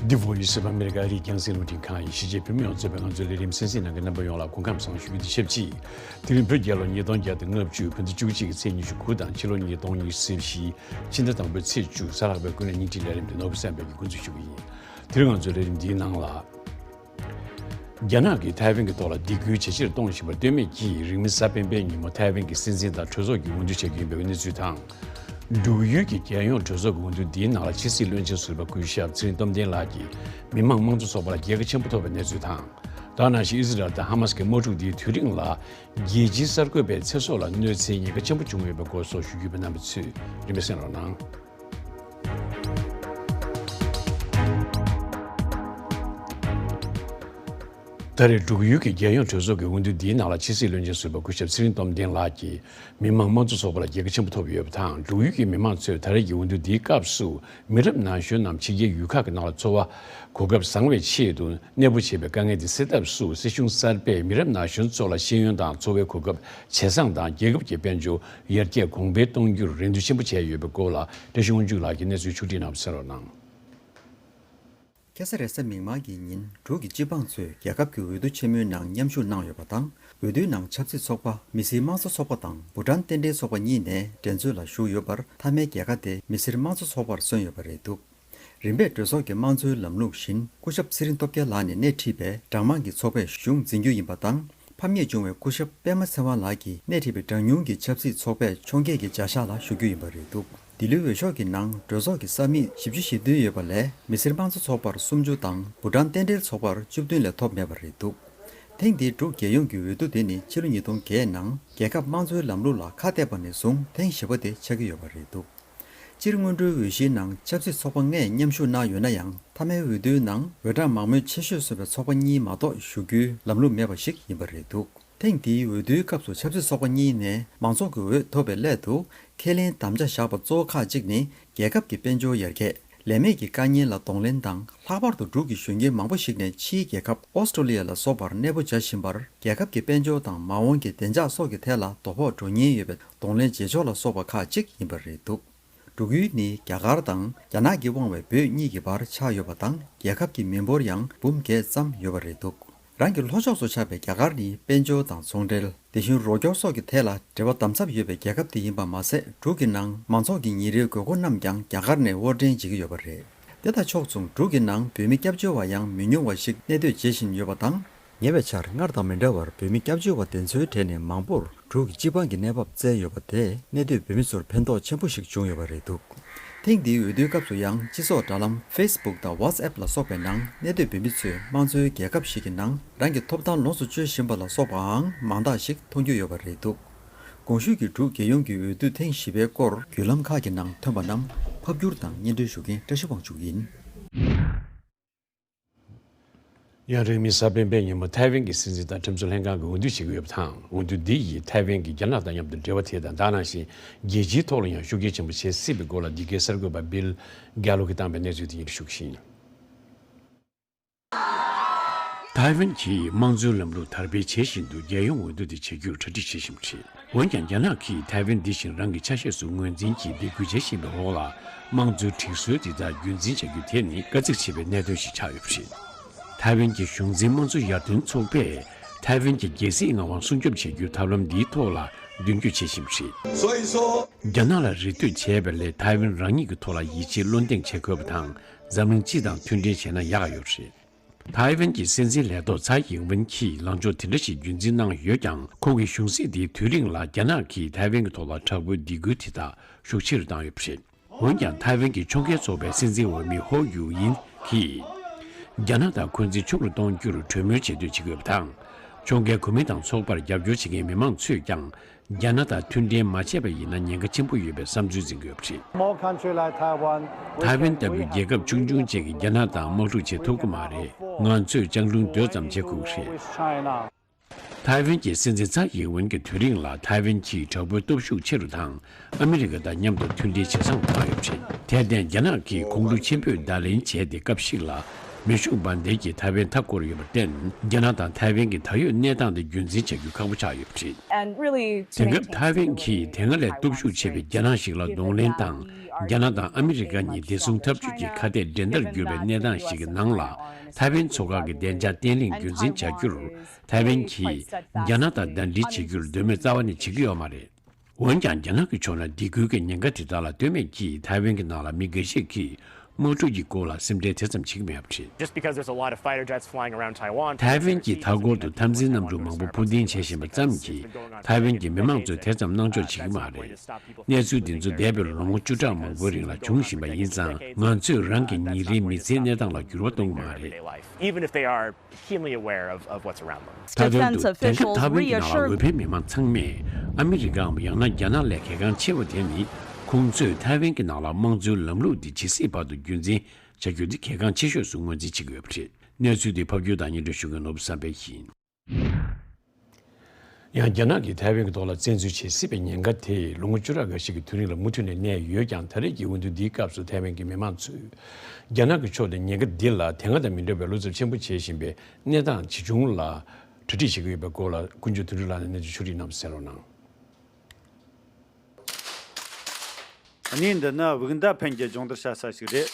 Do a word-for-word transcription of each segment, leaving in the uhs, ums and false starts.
The Voice of America ཨ་རིའི་རྒྱང་སྲིང་རླུང་འཕྲིན་ཁང་ཡིན། གཞིས་བྱེས་བོད་མི་ཡོངས་གཙོས་པའི་ང་ཚོའི་ལས་རིམ་གསན་གཟིགས་གནང་མཁན་རྣམ་པ་ཡོངས་ལ་སྐུ་ཁམས་བཟང་ཞུ་རྒྱུ་དང་ཆབས་ཅིག་དེ་རིང་བོད་རྒྱལ་ལོ་ཉིས་སྟོང་བརྒྱ་དང་ལྔ་བཅུ་བོད་ཟླ་བཅུ་གཅིག་གི་ཚེས་ཉི་ཤུ་དགུ་དང་ཕྱི་ལོ་ཉིས་སྟོང་ཉི་ཤུ་རྩ་བཞི་ཕྱི་ཟླ་དང་པོའི་ཚེས་བཅུ། གཟའ་ལྷག་པའི་ཀུན་གླེང་བརྙན་འཕྲིན་ལས་རིམ་དེ་ནོར་བུ་བསམ་འཕེལ་གྱིས་འགོ་འཛུགས་ཞུ་གི་ཡིན། དེ་རིང་ང་ཚོའི་ལས་རིམ་འདིའི་ནང་ལ། རྒྱ་ནག་གིས་ཐའེ་ཝན་གྱི་ཐོག་ལ་སྡིགས་སྐུལ་ཇེ་ཆེར་གཏོང་བཞིན་པར་ལྟོས་མེད་ཀྱིས་རིང་མིན་གཟའ་སྤེན་པའི་ཉིན་མོ་ཐའེ་ཝན་གྱི་སྲིད་འཛིན་དང་གྲོས་ཚོགས་ཀྱི་འོས་བསྡུ་བྱ་རྒྱུ་ཡིན་པའི་གནས་ཚུལ་དང་། འབྲུག་ཡུལ་གྱི་རྒྱལ་ཡོངས་གྲོས་ཚོགས་ཀྱི་འོས་བསྡུ་འདིའི་ནང་ལ་ཕྱི་སྲིད་བློན་ཆེན་ཟུར་པ་སྐུ་ཞབས་ཚེ་རིང་སྟོབས་ལྡན་ལགས་ཀྱིས་མི་དམངས་དམངས་གཙོ་ཚོགས་པ་ལ་རྒྱལ་ཁ་ཆེན་པོ་ཐོབ་པའི་གནས་ཚུལ་དང་། དེ་ནང་བཞིན་ཨི་ཟི་རལ་དང་ཧ་མ་སི་ཀྱི་དམག་འཁྲུག་འདིའི་དུས་རིང་ལ་རྒྱལ་སྤྱིའི་གསར་འགོད་པའི་ཚེ་སྲོག་ལ་གནོད་འཚེའི་ཉེན་ཁ་ཆེན་པོ་བྱུང་ཡོད་པའི་སྐོར་སོགས་ཞུ་རྒྱུ་ཡིན་པས་རྣམ་པ་ཚོས་རིམ་པས་གསན་རོགས་གནང་། ད་རེས་འབྲུག་ཡུལ་གྱི་རྒྱལ་ཡོངས་གྲོས་ཚོགས་ཀྱི་འོས་བསྡུ་འདིའི་ནང་ལ་ཕྱི་སྲིད་བློན་ཆེན་ཟུར་པ་སྐུ་ཞབས་ཚེ་རིང་སྟོབས་ལྡན་ལགས་ཀྱིས་མི་དམངས་དམངས་གཙོ་ཚོགས་པ་ལ་རྒྱལ་ཁ་ཆེན་པོ་ཐོབ་ཡོད་པ་དང་། འབྲུག་ཡུལ་གྱི་མི་མང་ཚོས་ད་རེས་ཀྱི་འོས་བསྡུ་འདིའི་སྐབས་སུ་མི་རབས་ན་གཞོན་རྣམས་ཕྱི་རྒྱལ་ཡུལ་ཁག་གི་ནང་ལ་འཚོ་བ་གོ་སྐབས་བཟང་བའི་ཆེད་དུ་གནས་སྤོ་བྱེད་པའི་དཀའ་ངལ་དེ་སེལ་ཐབས་སུ་སྲིད་གཞུང་གསར་པས་མི་རབས་ན་གཞོན་ཚོ་ལ་ཤེས་ཡོན་དང་འཚོ་བའི་གོ་སྐབས་ཇེ་བཟང་དང་རྒྱལ་ཁབ་ཀྱི་དཔལ་འབྱོར་ཡར་རྒྱས་གོང་འཕེལ་གཏོང་རྒྱུར་རེ་འདུན་ཆེན་པོ་བྱས་ཡོད་པའི་སྐོར་ལ་བཀྲ་ཤིས་དབང་ཕྱུག་ལགས་ཀྱིས་གནས་ཚུལ་ཕྱོགས་སྒྲིག་གནང་བ་གསན་རོགས་གནང་། ཁ་ས་རེས་གཟའ་མིག་དམར་གྱི་ཉིན་འབྲུག་གི་སྤྱི་འབངས་ཚོས་རྒྱལ་ཁབ་ཀྱི་འོས་བསྡུ་ཆེན་མོའི་ནང་མཉམ་ཞུགས་གནང་ཡོད་པ་དང་། འོས་བསྡུའི་ནང་ཆབ་སྲིད་ཚོགས་པ་མི་སེར་དམངས་གཙོ་ཚོགས་པ་དང་བྷུ་ཊན་རྟེན་འབྲེལ་ཚོགས་པ་གཉིས་ནས་འགྲན་རྩོད་ལ་ཞུགས་ཡོད་པར་མཐའ་མའི་རྒྱལ་ཁ་དེ་མི་སེར་དམངས་གཙོ་ཚོགས་པར་སོན་ཡོད་པ་རེད་འདུག་རིམ་པས་གྲོས་ཚོགས་ཀྱི་དམངས་གཙོའི་ལམ་ལུགས་བཞིན་སྐུ་ཞབས་ཚེ་རིང་སྟོབས་རྒྱལ་ལགས་ནས་སྣེ་ཁྲིད་པའི་གྲངས་མང་གི་ཚོགས་པས་གཞུང་འཛིན་རྒྱུ་ཡིན་པ་དང་། ཕམ་ཉེས་བྱུང་བའི་སྐུ་ཞབས་པད་མ་ཚེ་དབང་ལགས་ཀྱིས་སྣེ་ཁྲིད་པའི་གྲངས་ཉུང་གི་ཆབ་སྲིད་ཚོགས་པས་ཕྱོགས་འགལ་གྱི་བྱ་གཞག་ལ་ཞུགས་རྒྱུ་ཡིན་པ་རེད་འདུག་འདི་ལོའི་འོས་ཤོག་གི་ནང་གྲོས་ཚོགས་ཀྱི་ས་མིག་བཞི་བཅུ་ཞེ་བདུན་ཡོད་པ་ལས་མི་སེར་དམངས་གཙོ་ཚོགས་པར་སུམ་ཅུ་དང་བྷུ་ཊན་རྟེན་འབྲེལ་ཚོགས་པར་བཅུ་བདུན་ལས་ཐོབ་མེད་པ་རེད་འདུག་ཐེངས་འདིའི་འབྲུག་རྒྱལ་ཡོངས་ཀྱི་འོས་བསྡུ་དེ་ནི་ཕྱི་ལོ་ཉིས་སྟོང་བརྒྱད་ནང་རྒྱལ་ཁབ་དམངས་གཙོའི་ལམ་ལུགས་ལ་ཁ་གཏད་པ་ནས་བཟུང་ཐེངས་བཞི་པ་དེ་ཆགས་ཀྱི་ཡོད་པ་རེད་འདུག་སྤྱིར་སྔོན་འགྲོའི་འོས་གཞིའི་ནང་ཆབ་སྲིད་ཚོགས་པ་ལྔས་མཉམ་ཞུགས་གནང་ཡོད་ན་ཡང་མཐའ་མའི་འོས་བསྡུའི་ནང་འོས་གྲངས་མང་མོས་ཆེ་ཤོས་སོན་པའི་ཚོགས་པ་གཉིས་མ་གཏོགས་ཞུགས་རྒྱུའི་ལམ་ལུགས་མེད་པ་ཞིག་ཡིན་པ་རེད་འདུག་ཐེངས་འདིའི་འོས་བསྡུའི་སྐབས་སུ་ཆབ་སྲིད་ཚོགས་པ་གཉིས་ནས་མང་ཚོགས་ཀྱི་འོས་ཐོབ་པའི་སླད་དུ་ཁས་ལེན་དམ་བཅའ་བཞག་པ་གཙོ་བོ་ཁག་ཅིག་ནི་རྒྱལ་ཁབ་ཀྱི་དཔལ་འབྱོར་ཡར་རྒྱས། ལས་མེད་ཀྱི་དཀའ་ཉེན་ལ་གདོང་ལེན་དང་། ལྷག་པར་དུ་འབྲུག་གི་གཞོན་སྐྱེས་མང་པོ་ཞིག་ནས་ཕྱིའི་རྒྱལ་ཁབ་ཨོ་སི་ཀྲོ་ལི་ཡ་ལ་སོགས་པར་གནས་སྤོ་བྱ་བཞིན་པར་རྒྱལ་ཁབ་ཀྱི་དཔལ་འབྱོར་དང་མ་འོངས་ཀྱི་བདེ་འཇགས་སོགས་ཀྱི་ཐད་ལ་དོ་ཕོག་འགྲོ་ཉེན་ཡོད་པའི་གདོང་ལེན་བྱེད་ཕྱོགས་ལ་སོགས་པ་ཁག་ཅིག་ཡིན་པ་རེད་འདུག་འབྲུག་ཡུལ་ནི་རྒྱ་གར་དང་རྒྱ་ནག་གིས་དབང་བའི་བོད་གཉིས་ཀྱི་བར་ཆགས་ཡོད་པ་དང་། རྒྱལ་ཁབ་ཀྱི་མི་འབོར་ཡང་འབུམ་བརྒྱད་ཙམ་ཡོད་པ་རེད་འདུག་རང་གི་ལྷོ་ཕྱོགས་སུ་ཆགས་པའི་རྒྱ་གར་ནི་དཔལ་འབྱོར་དང་ཚོང་འབྲེལ། དེ་བཞིན་རོགས་སྐྱོར་སོགས་ཀྱི་ཐད་ལ་འབྲེལ་བ་དམ་ཟབ་ཡོད་པའི་རྒྱལ་ཁབ་དེ་ཡིན་པ་མ་ཟད། འབྲུག་གི་ནང་མང་ཚོགས་ཀྱི་ཉིན་རེའི་དགོས་མཁོ་རྣམས་ཀྱང་རྒྱ་གར་ནས་དབོར་འདྲེན་བྱེད་ཀྱི་ཡོད་པ་རེད། དེ་དང་ཕྱོགས་མཚུངས་འབྲུག་གི་ནང་བོད་མི་སྐྱབས་བཅོལ་བ་ཡང་མི་ཉུང་བ་ཞིག་གནས་སྡོད་བྱེད་བཞིན་ཡོད་པ་དང་། ཉེ་བའི་ཆར་སྔར་དང་མི་འདྲ་བར་བོད་མི་སྐྱབས་བཅོལ་བ་དེ་ཚོའི་གྲས་ནས་མང་པོར་འབྲུག་གི་སྤྱི་འབངས་ཀྱི་གནས་བབ་བཙལ་ཡོད་པ་དེས་གནས་སྡོད་བོད་མི་ཚོར་ཕན་ཐོགས་ཆེན་པོ་ཞིག་བྱུང་ཡོད་པ་རེད་འདུག་ཐེངས་འདིའི་འོས་བསྡུའི་སྐབས་སུ་ཡང་སྤྱི་ཚོགས་དྲ་ལམ་ཕེ་སི་བུག་དང་ཝ་ཊི་སི་ཨེབ་ལ་སོགས་པའི་ནང་གནས་སྡོད་བོད་མི་ཚོས་དམངས་གཙོའི་རྒྱལ་ཁབ་ཞིག་གི་ནང་རང་གི་ཐོབ་ཐང་ལོངས་སུ་སྤྱོད་བཞིན་པ་ལ་སོགས་པའང་མང་དག་ཞིག་མཐོང་རྒྱུ་ཡོད་པ་རེད་འདུག་གོང་ཞུས་ཀྱི་འབྲུག་རྒྱལ་ཡོངས་ཀྱི་འོས་བསྡུ་ཐེངས་བཞི་པའི་སྐོར་བརྒྱུད་ལམ་ཁག་གི་ནང་ཐོན་པ་རྣམས་ཕབ་བསྒྱུར་དང་སྙན་སྒྲོན་ཞུ་མཁན་བཀྲ་ཤིས་དབང་ཕྱུག་ཡིན། ཡང་རིང་མིན་གཟའ་སྤེན་པའི་ཉིན་མོ་ཐའེ་ཝན་གྱི་སྲིད་འཛིན་དང་ཁྲིམས་བཟོ་ལྷན་ཁང་གིས་འོས་བསྡུ་བྱེད་ཀྱི་ཡོད་པ་དང་། འོས་བསྡུ་འདི་ཡིས་ཐའེ་ཝན་གྱིས་རྒྱ་ནག་དང་མཉམ་དུ་འབྲེལ་བ་དེ་དང་། དེ་ནང་བཞིན་རྒྱལ་སྤྱིའི་ཐོག་ལ་ཡང་ཤུགས་རྐྱེན་ཆེན་པོ་བྱེད་སྲིད་པའི་སྐོར་ལ་འདི་གའི་གསར་འགོད་པ་བིལ་གྷེ་ལོ་གིས་བཏང་པའི་གནས་ཚུལ་དེ་ཡིན་ཞུ་གི་ཡིན། ཐའེ་ཝན་གྱིས་དམངས་གཙོའི་ལམ་ལུགས་དར་སྤེལ་བྱེད་བཞིན་དུ་རྒྱལ་ཡོངས་འོས་བསྡུ་དེ་བྱེད་རྒྱུར་གྲ་སྒྲིག་བྱེད་བཞིན་པ་རེད། འོན་ཀྱང་རྒྱ་ནག་གིས་ཐའེ་ཝན་འདི་བཞིན་རང་གི་ཆ་ཤས་སུ་ངོས་འཛིན་གྱིས་སྡིགས་སྐུལ་བྱེད་བཞིན་པའི་འོག་ལ། དམངས་གཙོའི་སྒྲིག་སྲོལ་འདི་དག་རྒྱུན་འཛིན་བྱ་རྒྱུ་དེ་ནི་དཀའ་ཚེགས་ཆེ་བའི་གནད་དོན་ཞིག་ཆགས་ཡོད་པ་རེད། ཐའེ་ཝན་གྱི་གཞུང་འཛིན་དམངས་གཙོ་ཡར་ཐོན་ཚོགས་པས་ཐའེ་ཝན་གྱི་རྒྱལ་སྲིད་མངའ་དབང་སྲུང་སྐྱོབ་བྱེད་རྒྱུའི་ཐབས་ལམ་འདིའི་ཐོག་ལ་མདུན་སྐྱོད་བྱེད་བཞིན་པ་རེད། རྒྱ་ནག་ལ་རེ་ལྟོས་བྱས་པ་ལས་ཐའེ་ཝན་རང་ཉིད་ཀྱི་ཐོག་ལ་ཡིད་ཆེས་བློ་གདེང་བྱེད་དགོས་པ་དང་། འཛམ་གླིང་སྤྱི་དང་མཐུན་འབྲེལ་བྱས་ན་ཡག་ཡོད་པ་རེད། ཐའེ་ཝན་གྱི་སྲིད་འཛིན་ལས་ཐོག་ཚའེ་ཡིན་ཝེན་གྱིས་ལངས་ཕྱོགས་དེ་འདྲ་ཞིག་རྒྱུན་འཛིན་གནང་ཡོད་ཀྱང་། ཁོང་གི་གཞུང་སྲིད་དེའི་དུས་རིང་ལ་རྒྱ་ནག་གིས་ཐའེ་ཝན་གྱི་ཐོག་ལ་དྲག་པོའི་སྡིགས་སྐུལ་དེ་དག་ཤུགས་ཆེ་རུ་བཏང་ཡོད་པ་རེད། འོན་ཀྱང་ཐའེ་ཝན་གྱི་ཕྱོགས་འགལ་ཚོགས་པའི་སྲིད་འཛིན་འོས་མི་ཧོ་ཡུ་ཡིན་གྱིས། རྒྱ་ནག་དང་འཁོན་འཛིན་ཆུང་རུ་གཏོང་རྒྱུར་གྲོས་མོལ་བྱེད་འདོད་བྱེད་ཀྱི་ཡོད་པ་དང་། ཕྱོགས་འགལ་གོ་མིན་ཏང་ཚོགས་པར་རྒྱབ་སྐྱོར་བྱེད་མཁན་མི་མང་ཚོས་ཀྱང་། རྒྱ་ནག་དང་མཐུན་འབྲེལ་མ་བྱས་པ་ཡིན་ན་ཉེན་ཁ་ཆེན་པོ་ཡོད་པའི་བསམ་ཚུལ་འཛིན་གྱི་ཡོད་པ་རེད། Small country like Taiwan, we ཐའེ་ཝན་can- ལྟ་བུའི་རྒྱལ་ཁབ་ཆུང་ཆུང་ཅིག་གིས་རྒྱ་ནག་དང་དམག་འཁྲུག་བྱེད་ཐུབ་ཀྱི་མ་རེད། ང་ཚོས་སྤྱང་གྲུང་འདོད་ཙམ་བྱེད་དགོས་ཀྱི་རེད། With China. ཐའེ་ཝན་གྱི་སྲིད་འཛིན་ཚའེ་ཡིན་ཝེན་གྱི་དུས་རིང་ལ་ཐའེ་ཝན་གྱིས་དྲག་པོའི་སྟོབས་ཤུགས་ཆེ་རུ་དང་ཨ་མི་རི་ཀ་དང་མཉམ་དུ་མཐུན་འབྲེལ་ཇེ་བཟང་དུ་བཏང་ཡོད་པ་རེད། དེར་བརྟེན་རྒྱ་ནག་གིས་ཁོང་ཁྲོ་ཆེན་པོས་བརྡ་ལན་བྱས་ཏེ་སྐབས་ཤིག་ལ། མེ་ཤུགས་འབར་མདེལ་གྱིས་ཐའེ་ཝན་མཐའ་བསྐོར་ཡོད་པར་བརྟེན། རྒྱ་ནག་དང་ཐའེ་ཝན་གྱི་ད་ཡོད་གནས་སྟངས་དེ་རྒྱུན་འཛིན་བྱ་རྒྱུ་ཁག་པོ་ཆགས་ཡོད་པ་རེད། And really, to དེང་སྐབས་maintain ཐའེ་ཝན་གྱིས་stability དེ་སྔ་ལས་སྟོབས་ཤུགས་ཆེ་བའི་རྒྱ་ནག་ཞིག་ལ་གདོང་ལེན་དང་། རྒྱ་ནག་དང་ཨ་མི་རི་ཀ་གཉིས་བདེ་སྲུང་འཐབ་ཇུས་ཀྱི་ཁ་གཏད་འགྲན་ཟླར་གྱུར་པའི་གནས་སྟངས་ཤིག་གི་ནང་ལ། ཐའེ་ཝན་མཚོ་ཁག་གི་བདེ་འཇགས་བརྟན་ལྷིང་རྒྱུན་འཛིན་བྱ་རྒྱུར། ཐའེ་ཝན་གྱིས་རྒྱ་ནག་དང་ཟླ་སྒྲིལ་བྱེད་རྒྱུར་འདོད་མོས་རྩ་བ་ནས་བྱེད་ཀྱི་ཡོད་མ་རེད། འོན་ཀྱང་། རྒྱ་ནག་གི་ཕྱོགས་ནས་སྡིགས་སྐུལ་གྱི་ཉེན་ཁ་དེ་དག་ལ་ལྟོས་མེད་ཀྱིས། ཐའེ་ཝན་གྱི་ནང་ལ་མི་འགའ་ཤས་ཀྱིས་དམག་འཁྲུག་གི་སྐོར་ལ་སེམས་ཁྲལ་དེ་ཙམ་བྱེད་ཀྱི་མེད་པ་རེད། Just because there's a lot of fighter jets flying around Taiwan, ཐའེ་ཝན་གྱི་མཐའ་འཁོར་དུ་འཐབ་འཛིང་གནམ་གྲུ་མང་པོ་འཕུར་ལྡིང་བྱེད་བཞིན་པ་ཙམ་གྱིས། ཐའེ་ཝན་གྱི་མི་མང་ཚོས་དེ་ཙམ་སྣང་ཆོག་བྱེད་ཀྱི་མ་རེད། གནས་ཚུལ་འདི་ཚོ་འདས་པའི་ལོ་ངོ་བཅུ་ཕྲག་མང་པོའི་རིང་ལ་བྱུང་བཞིན་པ་ཡིན་ཙང་། ང་ཚོས་རང་གི་ཉིན་རེའི་མི་ཚེའི་གནས་སྟངས་ལ་འགྱུར་བ་གཏོང་གི་མ་རེད། Even if they are keenly aware of, of what's around them. མཐའ་དོན་དུ། Defense དེང་སྐབས་officials ཐའེ་ཝན་གྱི་ནང་ལ་reassure འོས་འཕེན་མི་མང་ཚང་མས་ཨ་མི་རི་ཀའམ་ཡང་ན་རྒྱ་ནག་ལས་གལ་འགངས་ཆེ་བ་དེ་ནི། ཁོང་ཚོས་ཐའེ་ཝན་གྱི་ནང་ལ་དམངས་གཙོའི་ལམ་ལུགས་འདི་ཇི་སྲིད་བར་དུ་རྒྱུན་འཛིན་བྱ་རྒྱུ་འདི་གལ་འགངས་ཆེ་ཤོས་སུ་ངོས་འཛིན་བྱེད་ཀྱི་ཡོད་པ་རེད། གནས་ཚུལ་འདི་ཕབ་སྒྱུར་དང་སྙན་སྒྲོན་ཞུ་མཁན་ནོར་བུ་བསམ་འཕེལ་ཡིན། ཡང་། རྒྱ་ནག་གིས་ཐའེ་ཝན་གྱི་ཐོག་ལ་བཙན་འཛུལ་བྱེད་སྲིད་པའི་ཉེན་ཁ་དེ་ལོ་ངོ་བཅུ་ཕྲག་འགའ་ཞིག་གི་དུས་རིང་ལ་མུ་མཐུད་ནས་གནས་ཡོད་ཀྱང་། ད་རེས་ཀྱི་འོས་བསྡུ་འདིའི་སྐབས་སུ་ཐའེ་ཝན་གྱི་མི་མང་ཚོས་རྒྱ་ནག་གི་ཕྱོགས་ནས་ཉེན་ཁ་འདི་ལ་དེ་སྔ་དང་མི་འདྲ་བའི་བློ་འཚབ་ཆེན་པོ་བྱེད་བཞིན་པའི་གནས་སྟངས་ཇི་བྱུང་ལ་གྲ་སྒྲིག་བྱེད་ཀྱི་ཡོད་པའི་སྐོར་ལ་ཀུན་མཆོག་དོན་གྲུབ་ལགས་ནས་གནས་ཚུལ་ཕྱོགས་སྒྲིག་གནང་བ་གསན་རོགས་གནང་། གནས་འདི་ནི་དབུགས་མདའ་འཕེན་གྱི་སྦྱོང་བརྡར་བྱ་ས་ཞིག་རེད།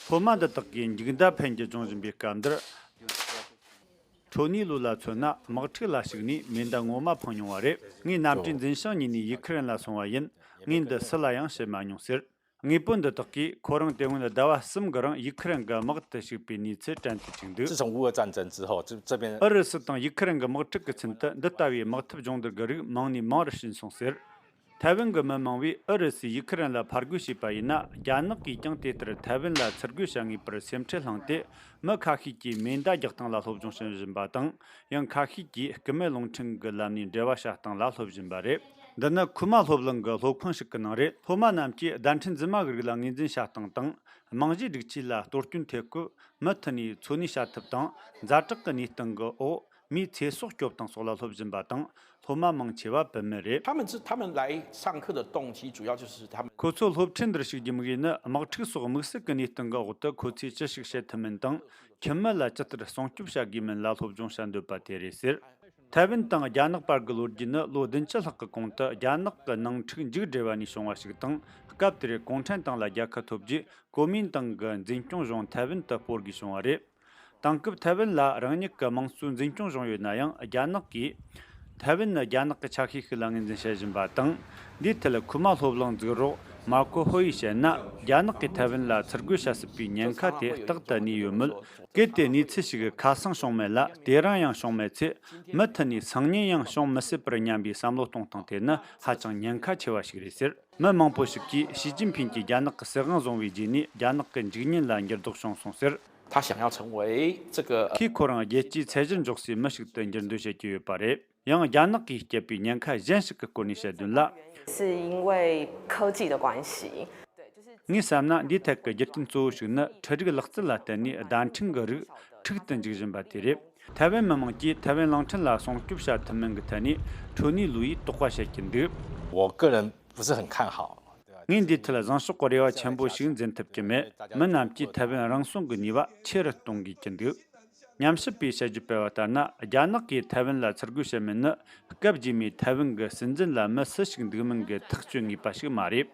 སློབ་མ་འདི་དག་གིས་འཇིགས་མདའ་འཕེན་གྱི་སྦྱོང་བཞིན་པའི་སྐབས་འདིར། ཁྲོ་ནི་ལུའུ་ལ་མཚོན་ན། དམག་འཁྲུག་ལ་ཞུགས་ནས་མེ་མདའ་ངོ་མ་འཕངས་མྱོང་བ་རེད། ངས་གནམ་གྲུའི་འཛིན་བྱང་ཉོས་ནས་ཡུ་ཁུ་རེན་ལ་སོང་བ་ཡིན། ངས་འདི་སུ་ལ་ཡང་བཤད་མ་མྱོང་ཟེར། དངོས་པོ་འདི་དག་གིས་ཁོ་རང་དེ་སྔོན་ཟླ་བ་གསུམ་གྱི་རིང་ཡུ་ཁུ་རེན་གྱི་དམག་ཏུ་ཞུགས་པའི་གནས་ཚུལ་དྲན་དུ་བཅུག་འདུག། 自从乌俄战争之后，这这边 ཨུ་རུ་སུ་དང་ཡུ་ཁུ་རེན་གྱི་དམག་འཁྲུག་གི་ཚུན་དུ་འདི་ལྟ་བུའི་དམག་འཐབ་སྦྱོང་བརྡར་གྱི་རིགས་མང་ནས་མང་རུ་ཕྱིན་སོང་ཟེར། ཐའེ་ཝན་གྱི་མི་མང་བོས་ཨུ་རུ་སུས་ཡུ་ཁུ་རེན་ལ་ཕར་རྒོལ་བྱས་པ་ཡིན་ན། རྒྱ་ནག་གིས་ཀྱང་དེ་ལྟར་ཐའེ་ཝན་ལ་ཚུར་རྒོལ་བྱ་ངེས་པར་སེམས་ཁྲལ་བསླངས་ཏེ། མི་ཁ་ཤས་ཀྱིས་མེ་མདའ་རྒྱག་སྟངས་ལ་སློབ་སྦྱོང་བྱེད་བཞིན་པ་དང་། ཡང་ཁ་ཤས་ཀྱིས་སྐུད་མེད་རླུང་འཕྲིན་གྱི་ལམ་ནས་འབྲེལ་བ་བྱ་སྟངས་ལ་སློབ་བཞིན་པ་རེད། འདི་ནི་ཁུ་མ་སློབ་གླིང་གི་སློབ་ཁང་ཞིག་གི་ནང་རེད། སློབ་མ་རྣམས་ཀྱིས་བརྡ་འཕྲིན་རྫུན་མ་གི་རིགས་ལ་ངོས་འཛིན་བྱ་སྟངས་དང་། རྨང་གཞིའི་སྒྲིག་ཆས་ལ་གཏོར་སྐྱོན་ཐེབས་སྐབས་མུ་མཐུད་ནས་འཚོ་གནས་བྱ་ཐབས་དང་། ཛ་དྲག་གི་གནས་སྟངས་ཀྱི་འོག་མིའི་ཚེ་སྲོག་སྐྱོབ་སྟངས་སོགས་ལ་སློབ་བཞིན་པ་དང་། སློབ་མ་མང་ཆེ་བ་བུད་མེད་རེད། 他们是他们来上课的动机，主要就是他们 ཁོ་ཚོ་སློབ་ཁྲིད་འདིར་ཞུགས་རྒྱུ་དམིགས་ཡུལ་ནི། དམག་འཁྲུག་སོགས་དམིགས་བསལ་གྱི་གནས་སྟངས་ཀྱི་འོག་ཏུ་ཁོ་ཚོས་ཅི་ཞིག་བྱེད་ཐུབ་མིན་དང་། ཁྱིམ་མི་ལ་ཇི་ལྟར་སྲུང་སྐྱོབ་བྱ་དགོས་མིན་ལ་སློབ་སྦྱོང་བྱ་འདོད་པ་དེ་རེད་ཟེར། ཐའེ་ཝན་དང་རྒྱ་ནག་བར་གྱི་ལོ་རྒྱུས་ནི་ལོ་བདུན་ཅུ་ལྷག་གི་གོང་དུ་རྒྱ་ནག་གི་ནང་འཁྲུག་མཇུག་བསྒྲིལ་བ་ནས་བྱུང་བ་ཞིག་དང་། སྐབས་དེར་གུང་ཁྲན་ཏང་ལ་རྒྱལ་ཁ་ཐོབ་རྗེས། གོ་མིན་ཏང་གི་འཛིན་སྐྱོང་གཞུང་ཐའེ་ཝན་དུ་སྤོ་དགོས་བྱུང་བ་རེད། དེང་སྐབས་ཐའེ་ཝན་ལ་རང་ཉིད་ཀྱི་དམངས་གཙོའི་འཛིན་སྐྱོང་བྱུང་ཡོད་ན་ཡང་། རྒྱ་ནག་གིས་ཐའེ་ཝན་ནི་རྒྱ་ནག་གི་ཆ་ཤས་ཤིག་ལ་ངོས་འཛིན་བྱེད་བཞིན་པ་དང་། འདིའི་ཐད་ཁུ་མ་སློབ་གླིང་འཛུགས་རོགས་མར་ཁོ་ཧོ་ཡིས་བཤད་ན། རྒྱ་ནག་གིས་ཐའེ་ཝན་ལ་ཚུར་རྒོལ་བྱ་སྲིད་པའི་ཉེན་ཁ་དེ་རྟག་ཏུ་གནས་ཡོད་མོད། གལ་ཏེ་གནས་ཚུལ་ཞིག་ཁ་སང་བྱུང་མེད་ལ། དེ་རིང་ཡང་བྱུང་མེད་ཚེ། མུ་མཐུད་ནས་སང་ཉིན་ཡང་བྱུང་མི་སྲིད་པར་སྙམ་པའི་བསམ་བློ་གཏོང་སྟངས་དེ་ནི་ཧ་ཅང་ཉེན་ཁ་ཆེ་བ་ཞིག་རེད་ཟེར། མི་མང་པོ་ཞིག་གིས་ཞི་ཅིན་ཕིན་གྱིས་རྒྱ་ནག་གི་སྲིད་དབང་བཟུང་བའི་རྗེས་ནས། རྒྱ་ནག་གི་འཇིག་ཉེན་ལ་འགྱུར་ལྡོག་བྱུང་སོང་ཟེར། 他想要成为这个 ཁོས་ཁོ་རང་རྒྱལ་སྤྱིའི་ཚད་གཞིར་འཇོག་སའི་མི་ཞིག་ཏུ་འགྱུར་འདོད་བྱེད་ཀྱི་ཡོད་པ་རེད། ཡང་རྒྱ་ནག་གིས་བསྐྱལ་བའི་ཉེན་ཁ་གཞན་ཞིག་གི་སྐོར་ནས་བཤད་དོན་ལ། 是因为科技的关系。 ངས་བསམ་ན། འདིའི་ཐད་ཀྱི་རྒྱུ་རྐྱེན་གཙོ་བོ་ཞིག་ནི། འཕྲུལ་རིག་ལག་རྩལ་ལ་བརྟེན་ནས་བརྡ་འཕྲིན་གྱི་རིགས་འཁྲུག་ཏུ་འཇུག་བཞིན་པ་དེ་རེད། ཐའེ་ཝན་མི་མང་གིས་ཐའེ་ཝན་གླིང་ཕྲན་ལ་སྲུང་སྐྱོབ་བྱ་ཐུབ་མིན་གྱི་ཐད་ནས། ཁྲོ་ནི་ལུའུ་ཡིས་དོགས་པ་བྱེད་ཀྱིན་འདུག། 我个人不是很看好。 ངས་འདིའི་ཐད་བཟང་ཕྱོགས་ཀྱི་རེ་བ་ཆེན་པོ་ཞིག་འཛིན་ཐུབ་ཀྱི་མེད། མི་རྣམས་ཀྱིས་ཐའེ་ཝན་རང་སྲུང་གི་ནུས་པ་ཆེ་རུ་གཏོང་དགོས་ཀྱི་འདུག། ཉམས་ཞིབ་པས་བཤད་རྒྱུ་སྤེལ་བ་ལྟར་ན། རྒྱ་ནག་གིས་ཐའེ་ཝན་ལ་ཚུར་རྒོལ་བྱེད་མིན་ནི། སྐབས་རྗེས་མའི་ཐའེ་ཝན་གྱི་སྲིད་འཛིན་ལ་མི་སུ་ཞིག་འདུག་མིན་གྱི་ཐག་གཅོད་ངེས་པ་ཞིག་མ་རེད།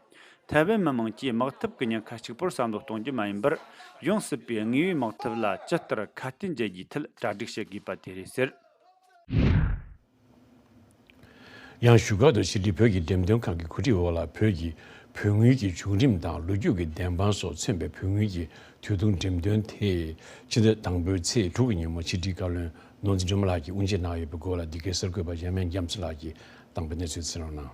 ཐའེ་ཝན་མི་མང་གིས་དམག་འཐབ་ཀྱི་ཉེན་ཁ་གཅིག་པུར་བསམ་བློ་གཏོང་རྒྱུ་མ་ཡིན་པར། ཡོང་སྲིད་པའི་དངོས་ཡོད་དམག་འཐབ་ལ་ཇི་ལྟར་ཁ་གཏད་འཇལ་རྒྱུའི་ཐད་གྲ་སྒྲིག་བྱེད་དགོས་པ་དེ་རེད་ཟེར། ཡང་བཞུགས་སྒར་དུ་ཕྱི་དྲིལ་བོད་ཀྱི་འགྲེམས་སྟོན་ཁང་གི་གོ་སྒྲིག་འོག་ལ། བོད་ཀྱི་བོད་དངུལ་གྱི་བྱུང་རིམ་དང་ལོ་རྒྱུས་ཀྱི་བདེན་དཔང་སོགས་མཚོན་པའི་བོད་དངུལ་གྱི་དུས་ཐུང་འགྲེམས་སྟོན་དེ་ཕྱི་ཟླ་དང་པོའི་ཚེས་དྲུག་གི་ཉིན་མོ་ཕྱི་དྲིལ་བཀའ་བློན་ནོར་འཛིན་སྒྲོལ་མ་ལགས་ཀྱིས་དབུ་འབྱེད་གནང་ཡོད་པའི་སྐོར་ལ། འདི་གའི་གསར་འགོད་པ་འཇམ་དབྱངས་རྒྱ་མཚོ་ལགས་ཀྱིས་བཏང་པའི་གནས་ཚུལ་གསན་རོགས་གནང་།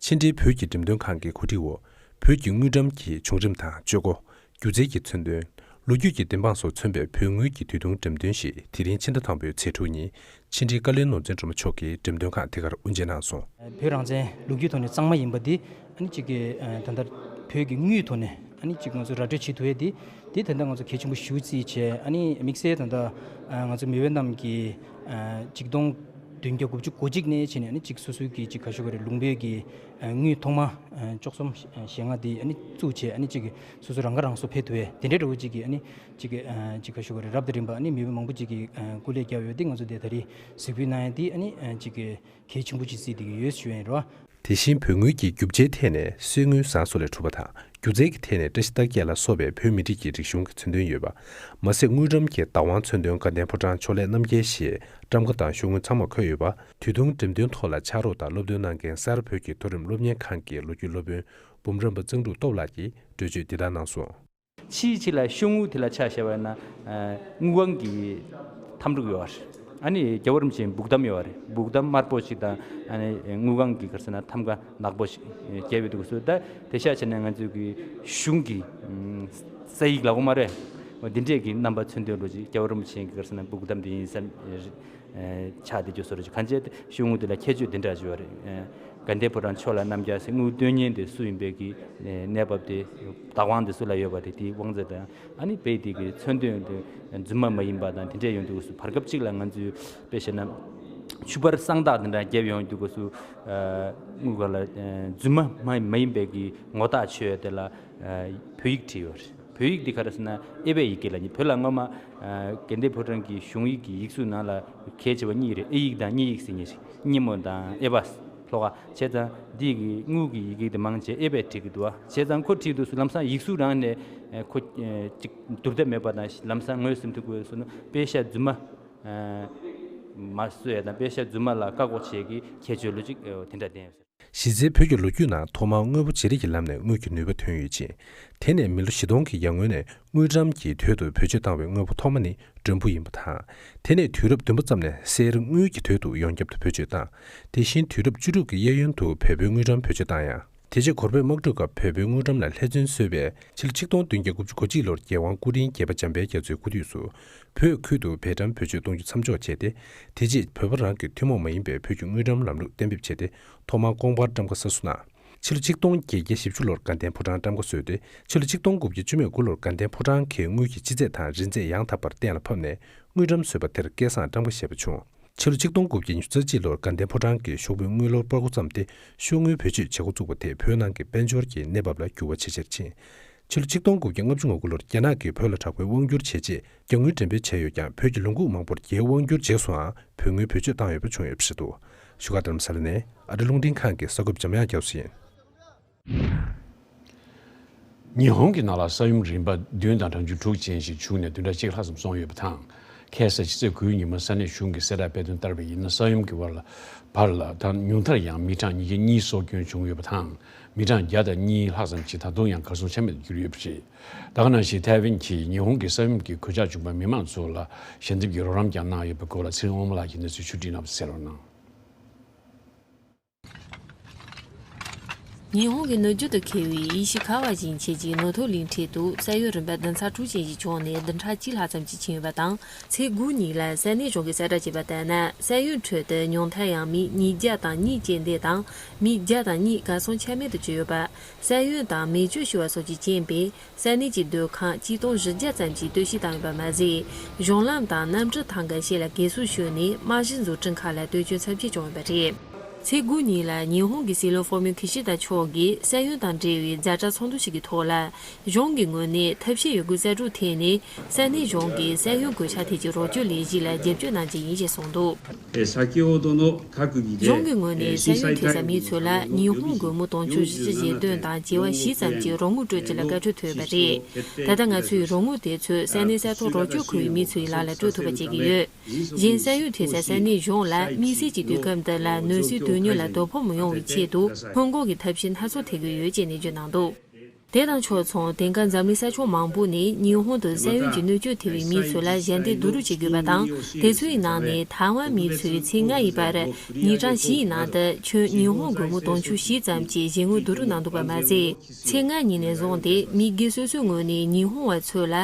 ཕྱི་དྲིལ་བོད་ཀྱི་འགྲེམས་སྟོན་ཁང་གི་གོ་སྒྲིག་འོག་བོད་ཀྱི་དངུལ་འགྲམ་གྱི་བྱུང་རིམ་དང་སྤྱོད་སྒོ། སྒྱུ་རྩལ་གྱི་མཚོན་དོན། ལོ་རྒྱུས་ཀྱི་བདེན་དཔང་སོགས་མཚོན་པའི་བོད་དངུལ་གྱི་དུས་ཐུང་འགྲེམས་སྟོན་ཞིག་དེ་རིང་ཕྱི་ཟླ་དང་པོའི་ཚེས་དྲུག་ཉིན་ཕྱི་དྲིལ་བཀའ་བློན་ནོར་འཛིན་སྒྲོལ་མ་མཆོག་གིས་འགྲེམས་སྟོན་ཁང་དེ་གར་དབུ་འབྱེད་གནང་སོང་། བོད་རང་བཙན་ལོ་རྒྱུས་ཐོག་ནས་གཙང་མ་ཡིན་པ་འདི་ཨ་ནི་གཅིག་གི་ད་ལྟ་བོད་ཀྱི་དངུལ་ཐོག་ནས་ཨ་ནི་གཅིག་ང་ཚོ་ར་སྤྲོད་བྱེད་ཐུབ་ཡས་འདི་འདི་ད་ལྟ་ང་ཚོ་གལ་ཆེན་པོ་ཞེ་པོ་ཅིག་བྱས། ཨ་ནི་དམིགས་བསལ་ད་ལྟ་ང་ཚོ་མི་བོད་རྣམས་ཀྱི་ཆིག་སྟོང་ བདུན་བརྒྱ་དགུ་བཅུ་གོ་གཅིག་ནས་བྱས་ནས་ཨ་ནི་གཅིག་སོ་སོའི་གི་གཅིག་ག་ཞུ་ག་རེ་ལུང་པའི་གི་དངུལ་ཐོག་མ་བཅུ་གསུམ་ཞེ་ལྔ་དེ་ཨ་ནི་བཙུགས་བྱས་ཨ་ནི་གཅིག་སོ་སོ་རང་ཁ་རང་གསོ་ཕེབས་ཐུབ་པའི་དེ་འདྲའི་འདྲ་བོ་གཅིག་གི་ཨ་ནི་གཅིག་གི་གཅིག་ག་ཞུ་ག་རེ་རབ་དང་རིམ་པ་ཨ་ནི་མི་བུ་མང་པོ་གཅིག་གི་སྐུ་ལས་བསྐྱལ་ཡོད་དེ་ང་ཚོ་དེ་ད་རེས་གཟིགས་འབུལ་གནང་ཡ་དེ་ཨ་ནི་གཅིག་གི་གལ་ཆེན་པོ་ཅིག་བརྩིས་བསྡད་ཀྱི་ཡོད་ཞུ་ཡ་ཡིན་རོ། དེ་བཞིན་བོད་དངུལ་གྱི་རྒྱུ་ཆའི་ཐད་ནས་གསེར་དངུལ་ཟངས་སོགས་ལས་གྲུབ་པ་དང་། སྒྱུ་རྩལ་གྱི་ཐད་ནས་བཀྲ་ཤིས་རྟགས་བརྒྱད་ལ་སོགས་པའི་བོད་མི་རིགས་ཀྱི་རིག་གཞུང་གི་མཚོན་དོན་ཡོད་པ། མ་ཟད་དངུལ་ཀྲམ་གྱི་བདག་དབང་མཚོན་དོན་དགའ་ལྡན་ཕོ་བྲང་ཕྱོགས་ལས་རྣམ་རྒྱལ་ཞེས་ཀྲམ་ཁ་དང་ཤོག་ངོས་ཚང་མར་འཁོད་ཡོད་པ། དུས་ཐུང་འགྲེམས་སྟོན་ཐོག་ལ་ཕྱག་རོགས་དང་སློབ་སྟོན་གནང་མཁན་སར་བོད་ཀྱི་མཐོ་རིམ་སློབ་གཉེར་ཁང་གི་ལོ་རྒྱུས་སློབ་དཔོན་འབུམ་རམས་པ་གཙང་ཕྲུག་སྟོབས་ལགས་ཀྱིས་འགྲེལ་བརྗོད་འདི་ལྟར་གནང་སོང་། ཕྱིའི་ཕྱི་ལ་ཤོག་ངོས་དེ་ལ་ཆ་བཞག་པ་ཡིན་ན་དངུལ་ཁང་གི་ཐམ་ཕྲུག་ཡོད་རེད། ཨ་ནི་རྒྱལ་བ་རིན་པོ་ཆེའི་སྦུག་དམ་ཡོད་རེད། སྦུག་དམ་དམར་པོ་ཞིག་དང་ཨ་ནི་དངུལ་ཁང་གི་ག་རེ་ཟེར་ན་ཐམ་ག་ནག་པོ་ཞིག་བརྒྱབ་ཡོད་འདུག་སོ། ད་དེ་ཤ་བྱས་ན་ང་ཚོའི་གི་གཞུང་གི་ས་ཡིག་ལ་འོ་མ་རེད། འོ་འདི་འདྲས་ཀྱི་རྣམ་པ་མཚོན་དོན་ལོ་ཅིག་རྒྱལ་བ་རིན་པོ་ཆེ་གི་ག་རེ་ཟེར་ན་སྦུག་དམ་འདི་ཡིན་ས་ཆགས་བསྡད་རྒྱུ་བཟོ་འདྲ་ཅིག་གང་བྱས་ཤོག་ངོས་འདི་ལ་ཁྱད་ཆོས་འདི་འདྲ་ཅིག་ཡོད་རེད། དགའ་ལྡན་ཕོ་བྲང་ཕྱོགས་ལ་རྣམ་རྒྱལ་ཟེར་དངུལ་སྟོན་མཁན་དེ་སུ་ཡིན་པའི་གི་གནས་བབ་དེ་བདག་དབང་དེ་སུ་ལ་ཡོད་པ་དེ་དེའི་དབང་ཚད་དང་ཨ་ནི་དཔེ་དེ་གི་མཚོན་དོན་དེ་རྫུན་མ་མ་ཡིན་པ་དང་དེ་འདྲས་ཡོང་དུས་སུ་བར་སྐབས་གཅིག་ལ་ང་ཚོས་དཔེ་བཤད་ན་ཆུ་བར་གསང་རྟགས་དེ་འདྲ་བརྒྱབ་ཡོང་དུས་སུ་དངུལ་ཁང་ལ་རྫུན་མ་མ་མ་ཡིན་པའི་གི་ངོ་རྟགས་ཆོད་དེ་ལ་བོད་ཡིག་བྲིས་ཡོད་རེད། བོད་ཡིག་འདི་ག་རེ་ཟེར་ན་ཨེ་བྷའི་ཡི་གེ་ལ་ནི་བོད་ལ་སྔོན་མ་དགའ་ལྡན་ཕོ་བྲང་གི་གཞུང་ཡིག་གི་ཡིག་གཟུགས་ནང་ལ་གལ་ཆེ་བ་གཉིས་རེད། ཨེ་ཡིག་དང་སྙེ་ཡིག་ཟེར་མཁན་ཞིག་སྙེ་མོ་དང་ཨེ་བྷ་ལྷོ་ཁ་བྱས་ཙང་འདི་གི་དངུལ་གྱི་ཡི་གེ་དེ་མང་ཆེ་ཨེ་བྷའི་བྲིས་ཀྱི་འདུག་བ། བྱས་ཙང་ཁོ་བྲིས་དུས་སུ་ལམ་སང་ཡིག་གཟུགས་རང་ནས་ཁོ་ཅིག་བསྡུར་ཐབས་མེད་པ་དང་ལམ་སང་ངོས་ཟིན་ཐུབ་དགོས་སོ་ནོ་དཔེ་ཤ་རྫུན་མ་མ་གསོད་ཡ་དང་དཔེ་ཤ་རྫུན་མ་ལ་བཀག་འགོག་བྱེད་ཀྱི་ཁྱད་ཆོས་ལོ་ཅིག་དེ་འདྲ་ལྡན་ཡོད། གཞི་རྩའི་བོད་ཀྱི་ལོ་རྒྱུས་ནང་ཐོག་མར་དངོས་པོ་བརྗེ་རེས་ཀྱི་ལམ་ནས་དངུལ་གྱི་ནུས་པ་ཐོན་ཡོད་ཅིང་། དེ་ནས་མི་ལོ་བཞི་སྟོང་གི་ཡར་སྔོན་ནས་དངུལ་ཀྲམ་གྱི་དོད་དུ་བེད་སྤྱོད་བཏང་བའི་དངོས་པོ་ཐོག་མ་ནི་མགྲོན་བུ་ཡིན་པ་དང་། དེ་ནས་དུས་རབས་བདུན་པ་ཙམ་ནས་གསེར་དངུལ་གྱི་དོད་དུ་ཡོངས་ཁྱབ་ཏུ་བེད་སྤྱོད་བཏང་། དེ་བཞིན་དུས་རབས་བཅུ་དྲུག་གི་གཡས་གཡོན་དུ་བལ་པོའི་དངུལ་ཀྲམ་བེད་སྤྱོད་བཏང་ཡང་། དེ་རྗེས་གོར་པོའི་དམག་འཁྲུག་སྐབས་བལ་པོའི་དངུལ་ཀྲམ་ལ་ལྷད་མཚོན་བཟོས་པས་ཕྱི་ལོ་ཆིག་སྟོང་བདུན་བརྒྱ་དགུ་བཅུ་གོ་གཅིག་ལོར་རྒྱལ་དབང་སྐུ་ཕྲེང་བརྒྱད་པ་འཇམ་དཔལ་རྒྱ་མཚོའི་སྐུ་དུས་སུ། བོད་ཁུལ་དུ་བལ་ཀྲམ་བེད་སྤྱོད་གཏོང་རྒྱུ་མཚམས་འཇོག་བྱས་ཏེ། དེ་རྗེས་བོད་པ་རང་གི་ཐུན་མོང་མ་ཡིན་པའི་བོད་ཀྱི་དངུལ་ཀྲམ་ལམ་ལུགས་གཏན་འབེབས་བྱས་ཏེ། ཐོག་མར་ཀོང་པར་ཀྲམ་ཁ་གསར་བཟོ་གནང་། ཕྱི་ལོ་ཆིག་སྟོང་བརྒྱད་བརྒྱ་བཞི་བཅུ་ལོར་དགའ་ལྡན་ཕོ་བྲང་ཀྲམ་ཁ་བཟོས་ཏེ། ཕྱི་ལོ་ཆིག་སྟོང་དགུ་བརྒྱ་བཅུ་མེད་དགུ་ལོར་དགའ་ལྡན་ཕོ་བྲང་གི་དངུལ་གྱི་སྤྱི་ཚད་དང་རིན་ཚད་ཡང་དག་པར་གཏན་ལ་ཕབ་ནས། དངུལ་ཀྲམ་བཟོས་པ་དེར་སྐལ་བཟང་ཀྲམ་ཁ་ཞེས་པ་བྱུང་། ཕྱི་ལོ་ཆིག་སྟོང་དགུ་བརྒྱ་ཉི་ཤུ་རྩ་གཅིག་ལོར་དགའ་ལྡན་ཕོ་བྲང་གི་ཤོག་བུའི་དངུལ་ལོར་སྤར་འགོ་བརྩམས་ཏེ། ཤོག་དངུལ་བེད་སྤྱོད་བྱེད་འགོ་བཙུགས་པ་དེས་བོད་ནང་གི་དཔལ་འབྱོར་གྱི་གནས་བབ་ལ་འགྱུར་བ་ཇེ་ཆེར་ཕྱིན། ཕྱི་ལོ་ཆིག་སྟོང་དགུ་བརྒྱ་ལྔ་བཅུ་ང་དགུ་ལོར་རྒྱ་ནག་གིས་བོད་ལ་དྲག་པོའི་དབང་བསྒྱུར་བྱས་རྗེས། རྒྱ་དངུལ་འགྲེམས་སྤེལ་བྱས་ཡོད་ཀྱང་། བོད་ཀྱི་ལོ་འགུག་མང་པོར་རྒྱའི་དབང་བསྒྱུར་རྗེས་སུའང་བོད་དངུལ་བེད་སྤྱོད་བཏང་ཡོད་པ་བྱུང་ཡོད་པ་རེད་འདུག་བཞུགས་སྒར་རྡ་རམ་ས་ལ་ནས་ཨ་རི་རླུང་འཕྲིན་ཁང་གི་གསར་འགོད་པ་འཇམ་དབྱངས་རྒྱ་མཚོ་ཡིན། ཉི་ཧོང་གི་ནང་ལ་ས་ཡོམ་རིམ་པ་བདུན་དང་གྲངས་ཆུང་དྲུག་ཅན་ཞིག་བྱུང་ནས་བདུན་ཕྲག་གཅིག་ལྷག་ཙམ་སོང་ཡོད་པ་དང་། ཁ་སང་ཕྱི་ཚེས་དགུའི་ཉིན་མོ་ས་གནས་གཞུང་གི་གསལ་བསྒྲགས་སྤེལ་དོན་ལྟར་བ་ཡིན་ན། ས་ཡོམ་གྱི་བར་ལ་བར་ལ་དང་ཉུང་མཐར་ཡང་མི་གྲངས་ཉིས་བརྒྱ་གཉིས་སྲོག་སྐྱོན་བྱུང་ཡོད་པ་དང་། མི་གྲངས་བརྒྱ་དང་གཉིས་ལྷག་ཙམ་ཞིག་ད་དུང་ཡང་གར་སོང་ཆ་མེད་དུ་གྱུར་ཡོད་པ་རེད། ད་ག་ནང་བཞིན་ཐའེ་ཝན་གྱིས་ཉི་ཧོང་གི་ས་ཡོམ་གྱི་གོད་ཆག་བྱུང་བའི་མི་མང་ཚོ་ལ་ཞལ་འདེབས་ཀྱི་རོགས་རམ་ཀྱང་གནང་ཡོད་པའི་སྐོར་ལ་ཚེ་རིང་དབང་མོ་ལགས་ཀྱིས་གནས་ཚུལ་ཕྱོགས་བསྒྲིགས་གནང་བ་གསན་རོགས་གནང་། ཉི་ཧོང་གི་ནུབ་རྒྱུད་དུ་འཁེལ་བའི་ཨི་ཤི་ཁ་བ་ཞིང་ཆེན་གྱི་ནུབ་ཐོག་གླིང་ཕྲན་དུ་ས་ཡོམ་རིམ་པ་བདུན་ཚེག་དྲུག་ཅན་ཞིག་བྱུང་ནས་བདུན་ཕྲག་གཅིག་ལྷག་ཙམ་ཞིག་ཕྱིན་ཡོད་པ་དང་། ཚེས་དགུ་ཉིན་ལ་ས་གནས་གཞུང་གིས་གསལ་བསྒྲགས་བྱས་པ་ལྟར་ན། ས་ཡོམ་ཁྲོད་དུ་ཉུང་མཐར་ཡང་མི་ཉིས་བརྒྱ་དང་གཉིས་རྐྱེན་འདས་དང་། མི་བརྒྱ་དང་གཉིས་གར་སོང་ཆ་མེད་དུ་གྱུར་ཡོད་པ། ས་ཡོམ་དང་མེ་མཆོད་ཤོར་བ་སོགས་ཀྱི་རྐྱེན་པས། ས་གནས་ཀྱི་སྡོད་ཁང་གཅིག་སྟོང་བཞི་བརྒྱ་ཙམ་གྱིས་གཏོར་བཤིག་བཏང་ཡོད་པ་མ་ཟད། གཞུང་ལམ་དང་གནམ་གྲུ་ཐང་འགའ་ཤས་ལ་གས་སྲུབས་ཤོར་ནས། རྨང་གཞི་བཟོ་སྐྲུན་ཁག་ལ་གཏོར་སྐྱོན་ཚབས་ཆེ་བྱུང་ཡོད་པ་རེད། ཚེས་དགུ་ཉིན་ལ་ཉི་ཧོང་གི་སྲིད་བློན་ཧྥོ་མིའོ་ཁི་ཤི་ད་མཆོག་གིས་ས་ཡོམ་དང་འབྲེལ་བའི་ཛ་དྲག་ཚོགས་འདུ་ཞིག་གི་ཐོག་ལ། གཞུང་གི་ངོས་ནས་ཐབས་ཤེས་ཡོད་རྒུ་གསར་སྒྲུབ་ཐད་ནས། ས་གནས་གཞུང་གིས་ས་ཡོམ་གོད་ཆག་ཐད་ཀྱི་རོགས་སྐྱོར་ལས་གཞི་ལ་རྒྱབ་སྐྱོར་གནང་རྒྱུ་ཡིན་ཞེས་གསུངས་འདུག་གཞུང་གི་ངོས་ནས་ས་ཡོམ་ཐེབས་ས་མི་ཚོ་ལ་ཉི་ཧོང་སྒོར་མོ་དུང་ཕྱུར་བཞི་བཅུ་ཞེ་བདུན་དང་བྱེ་བ་བཞི་ཙམ་གྱི་རོགས་དངུལ་སྤྲོད་རྒྱུ་ལ་བཀའ་འཁྲོལ་ཐོབ་ཡོད་པ་རེད། ད་ལྟ་ང་ཚོས་རོགས་དངུལ་དེ་ཚོ་ས་གནས་ས་ཐོག་རོགས་སྐྱོར་དགོས་པའི་མི་ཚོའི་ལག་ལ་སྤྲོད་ཐུབ་པ་བྱེད་ཀྱི་ཡོད། གཞན་ས་ཡོམ་ཐེབས་ས་ས་གནས་གཞུང་ལ་དམིགས་བསལ་གྱི་དུས་སྐབས་འདི་ལ་གནོད་འཚེའི་དོན་གཉེར་ལ་དོ་ཕོག་མི་ཡོང་བའི་ཆེད་དུ་སྔོན་འགོག་གི་ཐབས་ཤེས་སྣ་ཚོགས་ཐེག་གི་ཡོད་ཅེས་ནན་བརྗོད་གནང་འདུག་དེ་དང་ཕྱོགས་མཚུངས། དེང་སྐབས་འཛམ་གླིང་ས་ཕྱོགས་མང་པོ་ནས་ཉི་ཧོང་དུ་ས་ཡོམ་གྱི་གནོད་སྐྱོན་ཐེབས་པའི་མི་ཚོ་ལ་ཞལ་འདེབས་བསྡུ་རུབ་བྱེད་དགོས་པ་དང་། དེ་ཚོའི་ནང་ནས་ཐའེ་ཝན་མི་ཚོས་ཚེས་ལྔ་ཡི་བར་ཉིན་གྲངས་བཞི་ཡི་ནང་དུ་ཁྱོན་ཉི་ཧོང་སྒོར་མོ་དུང་ཕྱུར་བཞི་ཙམ་གྱི་ཞལ་དངུལ་བསྡུ་རུབ་གནང་འདུག་པ་མ་ཟད། ཚེས་ལྔ་ཉིན་ནས་བཟུང་སྟེ་མི་སྒེར་སོ་སོའི་ངོས་ནས་ཉི་ཧོང་བ་ཚོ་ལ་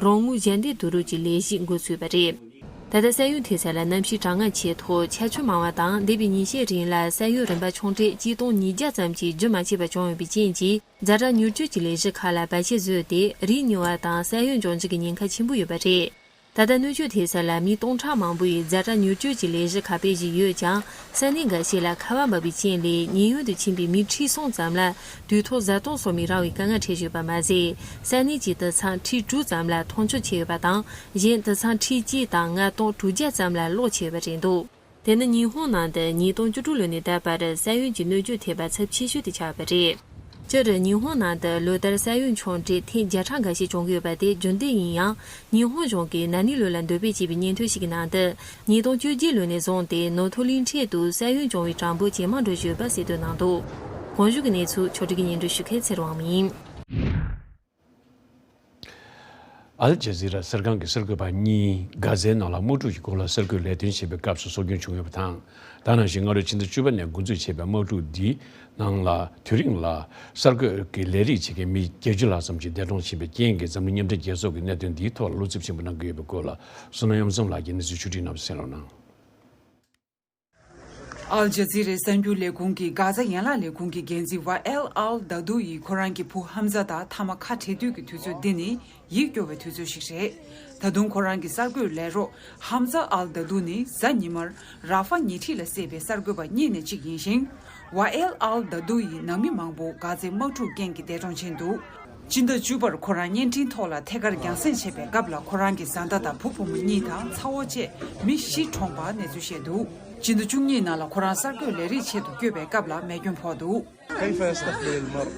རོགས་དངུལ་ཞལ་འདེབས་བསྡུ་རུབ་ཀྱི་ལས་གཞི་འགོ་ཚུགས་པ་རེད། ད་ལྟ་ས་ཡོམ་ཐེབས་ས་ལ་གནམ་གཤིས་གྲང་ངར་ཆེ་ཐོག་ཆར་ཆུ་མང་བ་དང་། འདས་པའི་ཉིན་ཤས་རིང་ལ་ས་ཡོམ་རིམ་པ་ཆུང་གྲས་གཅིག་སྟོང་ཉིས་བརྒྱ་ཙམ་ཞིག་རྒྱུན་མ་ཆད་པར་བྱུང་ཡོད་པའི་རྐྱེན་གྱིས། ཛ་དྲག་མྱུར་སྐྱོབ་ཀྱི་ལས་གཞི་ཁག་ལ་བར་ཆད་བཟོས་ཏེ། རིགས་རྙིང་བ་དང་ས་ཡོམ་འབྱུང་རྒྱུ་གི་ཉེན་ཁ་ཆེན་པོ་ཡོད་པ་རེད། ད་ལྟ་སྣོད་བཅུད་ཐེབས་ས་ལ་མི་སྟོང་ཕྲག་མང་པོ་ཡིས་ཛ་དྲག་མྱུར་སྐྱོབ་ཀྱི་ལས་གཞི་ཁག་སྤེལ་བཞིན་ཡོད་ཀྱང་། ས་གནས་འགའ་ཤས་ལ་ཁ་བ་འབབ་པའི་རྐྱེན་ལས་ཉེན་གཡོལ་དུ་ཕྱིན་པའི་མི་ཁྲི་གསུམ་ཙམ་ལ་དུས་ཐོག་བཟའ་བཏུང་སོགས་མི་རག་པའི་དཀའ་ངལ་འཕྲད་བཞིན་ཡོད་པ་མ་ཟད། ས་གནས་ཀྱི་དུད་ཚང་ཁྲི་དྲུག་ཙམ་ལ་མཐོང་ཆུང་བྱས་ཡོད་པ་དང་། གཞན་དུད་ཚང་ཁྲི་གཅིག་དང་ལྔ་སྟོང་དྲུག་བརྒྱ་ཙམ་ལ་གློག་ཆད་ཡོད་པ་རེད་འདུག་དེ་ནི་ཉི་ཧོང་ནང་དུ་ཉིས་སྟོང་བཅུ་དྲུག་ལོ་ནས་ད་བར་ས་ཡོམ་གྱི་གནོད་སྐྱོན་ཐེབས་པ་ཚབས་ཆེ་ཤོས་དེ་ཆགས་པ་རེད། སྤྱིར་ཉི་ཧོང་ནང་དུ་ལོ་ལྟར་ས་ཡོམ་ཆུང་གྲས་ཐེངས་བརྒྱ་ཕྲག་འགའ་ཤས་བྱུང་གི་ཡོད་པ་དེ་རྒྱུན་ལྡན་ཡིན་ཡང་། ཉི་ཧོང་གཞུང་གིས་ན་ནིང་ལོ་ལ་འདོན་སྤེལ་བྱས་པའི་སྙན་ཐོ་ཞིག་གི་ནང་དུ། ཉིས་སྟོང་བཅོ་བརྒྱད་ལོ་ནས་བཟུང་སྟེ་ནོར་ཐོ་གླིང་ཕྲན་དུ་ས་ཡོམ་བྱུང་བའི་གྲངས་འབོར་ཇེ་མང་འགྲོ་བཞིན་ཡོད་པ་གསལ་སྟོན་གནང་འདུག་གོང་ཞུས་ཀྱི་གནས་ཚུལ་ཕྱོགས་སྒྲིག་གིས་སྙན་སྒྲོན་ཞུ་མཁན་ཚེ་རིང་དབང་མོ་ཡིན། ཨལ་ཇ་ཟི་ར་གསར་ཁང་གི་གསར་འགོད་པ་གཉིས་གྷ་ཛའི་ནང་ལ་དམག་འཁྲུག་གི་སྐོར་ལ་གསར་འགོད་ལས་དོན་བྱེད་པའི་སྐབས་སུ་སྲོག་སྐྱོན་བྱུང་ཡོད་པ་དང་། ད་ནང་བཞིན་སྔ་ལོ་ཕྱི་ཟླ་བཅུ་པ་ནས་འགོ་འཛུགས་བྱས་པའི་དམག་འཁྲུག་འདིའི་ནང་ལ་དེ་རིང་ལ་གསར་འགོད་ཀྱི་ལས་རིགས་བྱེད་མཁན་མི་བརྒྱད་ཅུ་ལྷག་ཙམ་ཞིག་འདས་གྲོངས་ཕྱིན་པའི་རྐྱེན་གྱིས་འཛམ་གླིང་མཉམ་འབྲེལ་རྒྱལ་ཚོགས་ཀྱིས་གནད་དོན་འདིའི་ཐོག་ལ་བློ་འཚབ་ཆེན་པོ་གནང་གི་ཡོད་པའི་སྐོར་ལ་བསོད་ནམས་གཡུ་ཟམ་ལགས་ཀྱིས་གནས་ཚུལ་ཕྱོགས་སྒྲིག་གནང་བ་གསན་རོགས་གནང་། ཨལ་ཇ་ཛི་རའི་གསར་འགྱུར་ལས་ཁུངས་ཀྱི་གྷ་ཛ་ཡན་ལག་ལས་ཁུངས་ཀྱི་འགན་འཛིན་ཝ་ཨེལ་ཨལ་དཱ་དུ་ཡིས་ཁོ་རང་གི་བུ་ཧམ་ཛ་དང་མཐའ་མ་ཁ་བྲལ་དུས་ཀྱི་དུས་ཚོད་འདི་ནི་ཡིད་སྐྱོ་བའི་དུས་ཚོད་ཞིག་རེད། ད་དུང་ཁོ་རང་གི་གསར་འགོད་ལས་རོགས་ཧམ་ཛ་ཨལ་དཱ་དུ་ནི་གཟའ་ཉི་མར་ར་ཧྥ་ཉེ་འཁྲིས་ལ་བསད་པའི་གསར་འགོད་པ་གཉིས་ནས་གཅིག་ཡིན་ཞིང་། ཝ་ཨེལ་ཨལ་དཱ་དུ་ཡི་ནང་མི་མང་པོ་གྷ་ཛའི་དམག་འཁྲུག་རྐྱེན་གྱིས་འདས་གྲོངས་ཕྱིན་འདུག་སྤྱི་ཟླ་བཅུ་པར་ཁོ་རང་བརྙན་འཕྲིན་ཐོག་ལ་ཐད་ཀར་རྒྱང་སྲིང་བྱེད་པའི་སྐབས་ལ་ཁོ་རང་གི་བཟའ་ཟླ་དང་བུ་བུ་མོ་གཉིས་དང་ཚ་བོ་བཅས་མི་བཞི་གྲོངས་པ་གནས་ཚུལ་བཤད་འདུག་སྤྱི་ཟླ་བཅུ་གཉིས་ནང་ལ་ཁོ་རང་གསར་འགོད་ལས་རིགས་ཆེད་དུ་བསྐྱོད་པའི་སྐབས་ལ་རྨས་སྐྱོན་ཕོག་འདུག كيف يستقبل المرء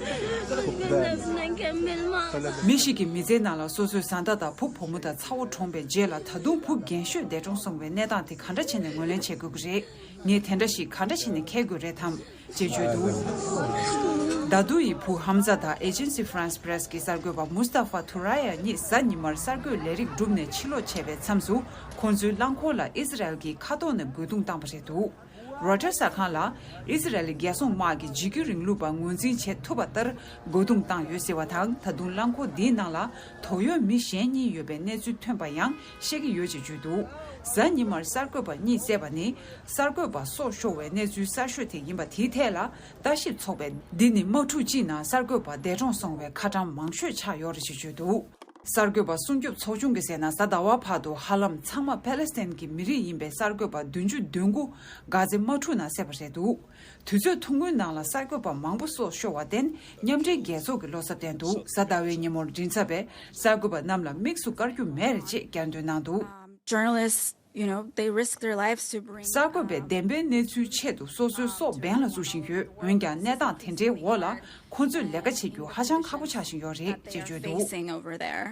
فقدان؟ མི་ཞིག་གི་མི་ཚེའི་ནང་ལ་སོ་སོའི་བཟའ་ཟླ་དང་བུ་བུ་མོ་དང་ཚ་བོ་གྲོངས་པའི་རྗེས་ལ་ད་དུང་བུ་རྒན་ཤོས་འདས་གྲོངས་སོང་བའི་གནས་སྟངས་དེ་ག་འདྲ་བྱས་ནས་ངོས་ལེན་བྱེད་དགོས་ཀྱི་རེད། ངས་དེ་འདྲ་ཞིག་ག་འདྲ་བྱས་ནས་འཁྱེར་དགོས་རེད་དམ། ཅེས་བརྗོད་འདུག་དཱ་དུ་ཡི་བུ་ཧམ་ཛ་དང་ཨེ་ཇེན་སི་ཧྥ་རན་སི་པྲེ་སི་གི་གསར་འགོད་པ་མུ་སྟ་ཧྥ་ཐུ་ར་ཡ་གཉིས་གཟའ་ཉི་མར་གསར་འགོད་ལས་རིགས་བསྒྲུབས་ནས་ཕྱིར་ལོག་བྱས་པའི་མཚམས་སུ་ཁོང་ཚོའི་རླངས་འཁོར་ལ་ཨི་ཟི་རལ་གྱིས་མཁའ་ཐོག་ནས་རྒོལ་རྡུང་བཏང་བ་རེད་འདུག་རོའི་ཊར་གསར་ཁང་ལ་ཨི་ཟི་རལ་རྒྱལ་སྲུང་དམག་གིས་འཇིགས་སྐུལ་རིང་ལུགས་པ་ངོས་འཛིན་བྱེད་ཐུབ་པ་ལྟར་རྒོལ་རྡུང་བཏང་ཡོད་ཟེར་བ་དང་། ད་དུང་རླངས་འཁོར་འདིའི་ནང་ལ་དོགས་ཡོད་མི་གཞན་གཉིས་ཡོད་པའི་གནས་ཚུལ་ཐོན་པ་ཡང་ཤེས་ཀྱི་ཡོད་ཅེས་བརྗོད་འདུག་གཟའ་ཉི་མར་གསར་འགོད་པ་གཉིས་བསད་པ་ནི། གསར་འགོད་པ་སྲོག་ཤོར་བའི་གནས་ཚུལ་གསར་ཤོས་དེ་ཡིན་པ་དེའི་ཐད་ལ་ལྟ་ཞིབ་ཚོགས་པས། འདི་ནི་དམག་འཁྲུག་སྤྱིའི་ནང་གསར་འགོད་པ་འདས་གྲོངས་སོང་བའི་ཁ་གྲངས་མང་ཤོས་ཆགས་ཡོད་རེད་ཅེས་བརྗོད་འདུག་གསར་འགོད་པ་སྲུང་སྐྱོབ་ཚོགས་ཆུང་གིས་ཟེར་ན། གཟའ་ཟླ་བ་བར་དུ་ཧ་ལམ་ཚང་མ་ཕཱ་ལེ་སི་ཐན་གྱི་མི་རིགས་ཡིན་པའི་གསར་འགོད་པ་བདུན་ཅུ་དོན་དགུ་གྷ་ཛའི་དམག་འཁྲུག་ནང་བསད་པ་རེད་འདུག་དུས་ཚོད་ཐུང་ངུའི་ནང་ལ་གསར་འགོད་པ་མང་པོ་སྲོག་ཤོར་བར་བརྟེན། མཉམ་འབྲེལ་རྒྱལ་ཚོགས་ཀྱིས་བློ་འཚབ་བསྟན་འདུག་གཟའ་ཟླ་བའི་ཉིན་མོར་མགྲིན་ཚབ་པས་གསར་འགོད་པ་རྣམས་ལ་དམིགས་སུ་བཀར་རྒྱུ་མེད་རེད་ཅེས་བསྐྱར་འདོན་གནང་འདུག Journalists, you know, they risk their lives to bring གསར་འགོད་པས་བདེན་པའི་གནས་ཚུལ་ཆེད་དུ་སོ་སོའི་སྲོག་འབེན་ལ་བཙུགས་བཞིན་ཡོད། འོན་ཀྱང་གནས་སྟངས་དེ་འདྲའི་འོག་ལ་ཁོ་ཚོས་ལས་ཀ་བྱེད་རྒྱུ་ཧ་ཅང་ཁག་པོ་ཆགས་བཞིན་ཡོད་རེད་ཅེས་བརྗོད་འདུག Facing over there.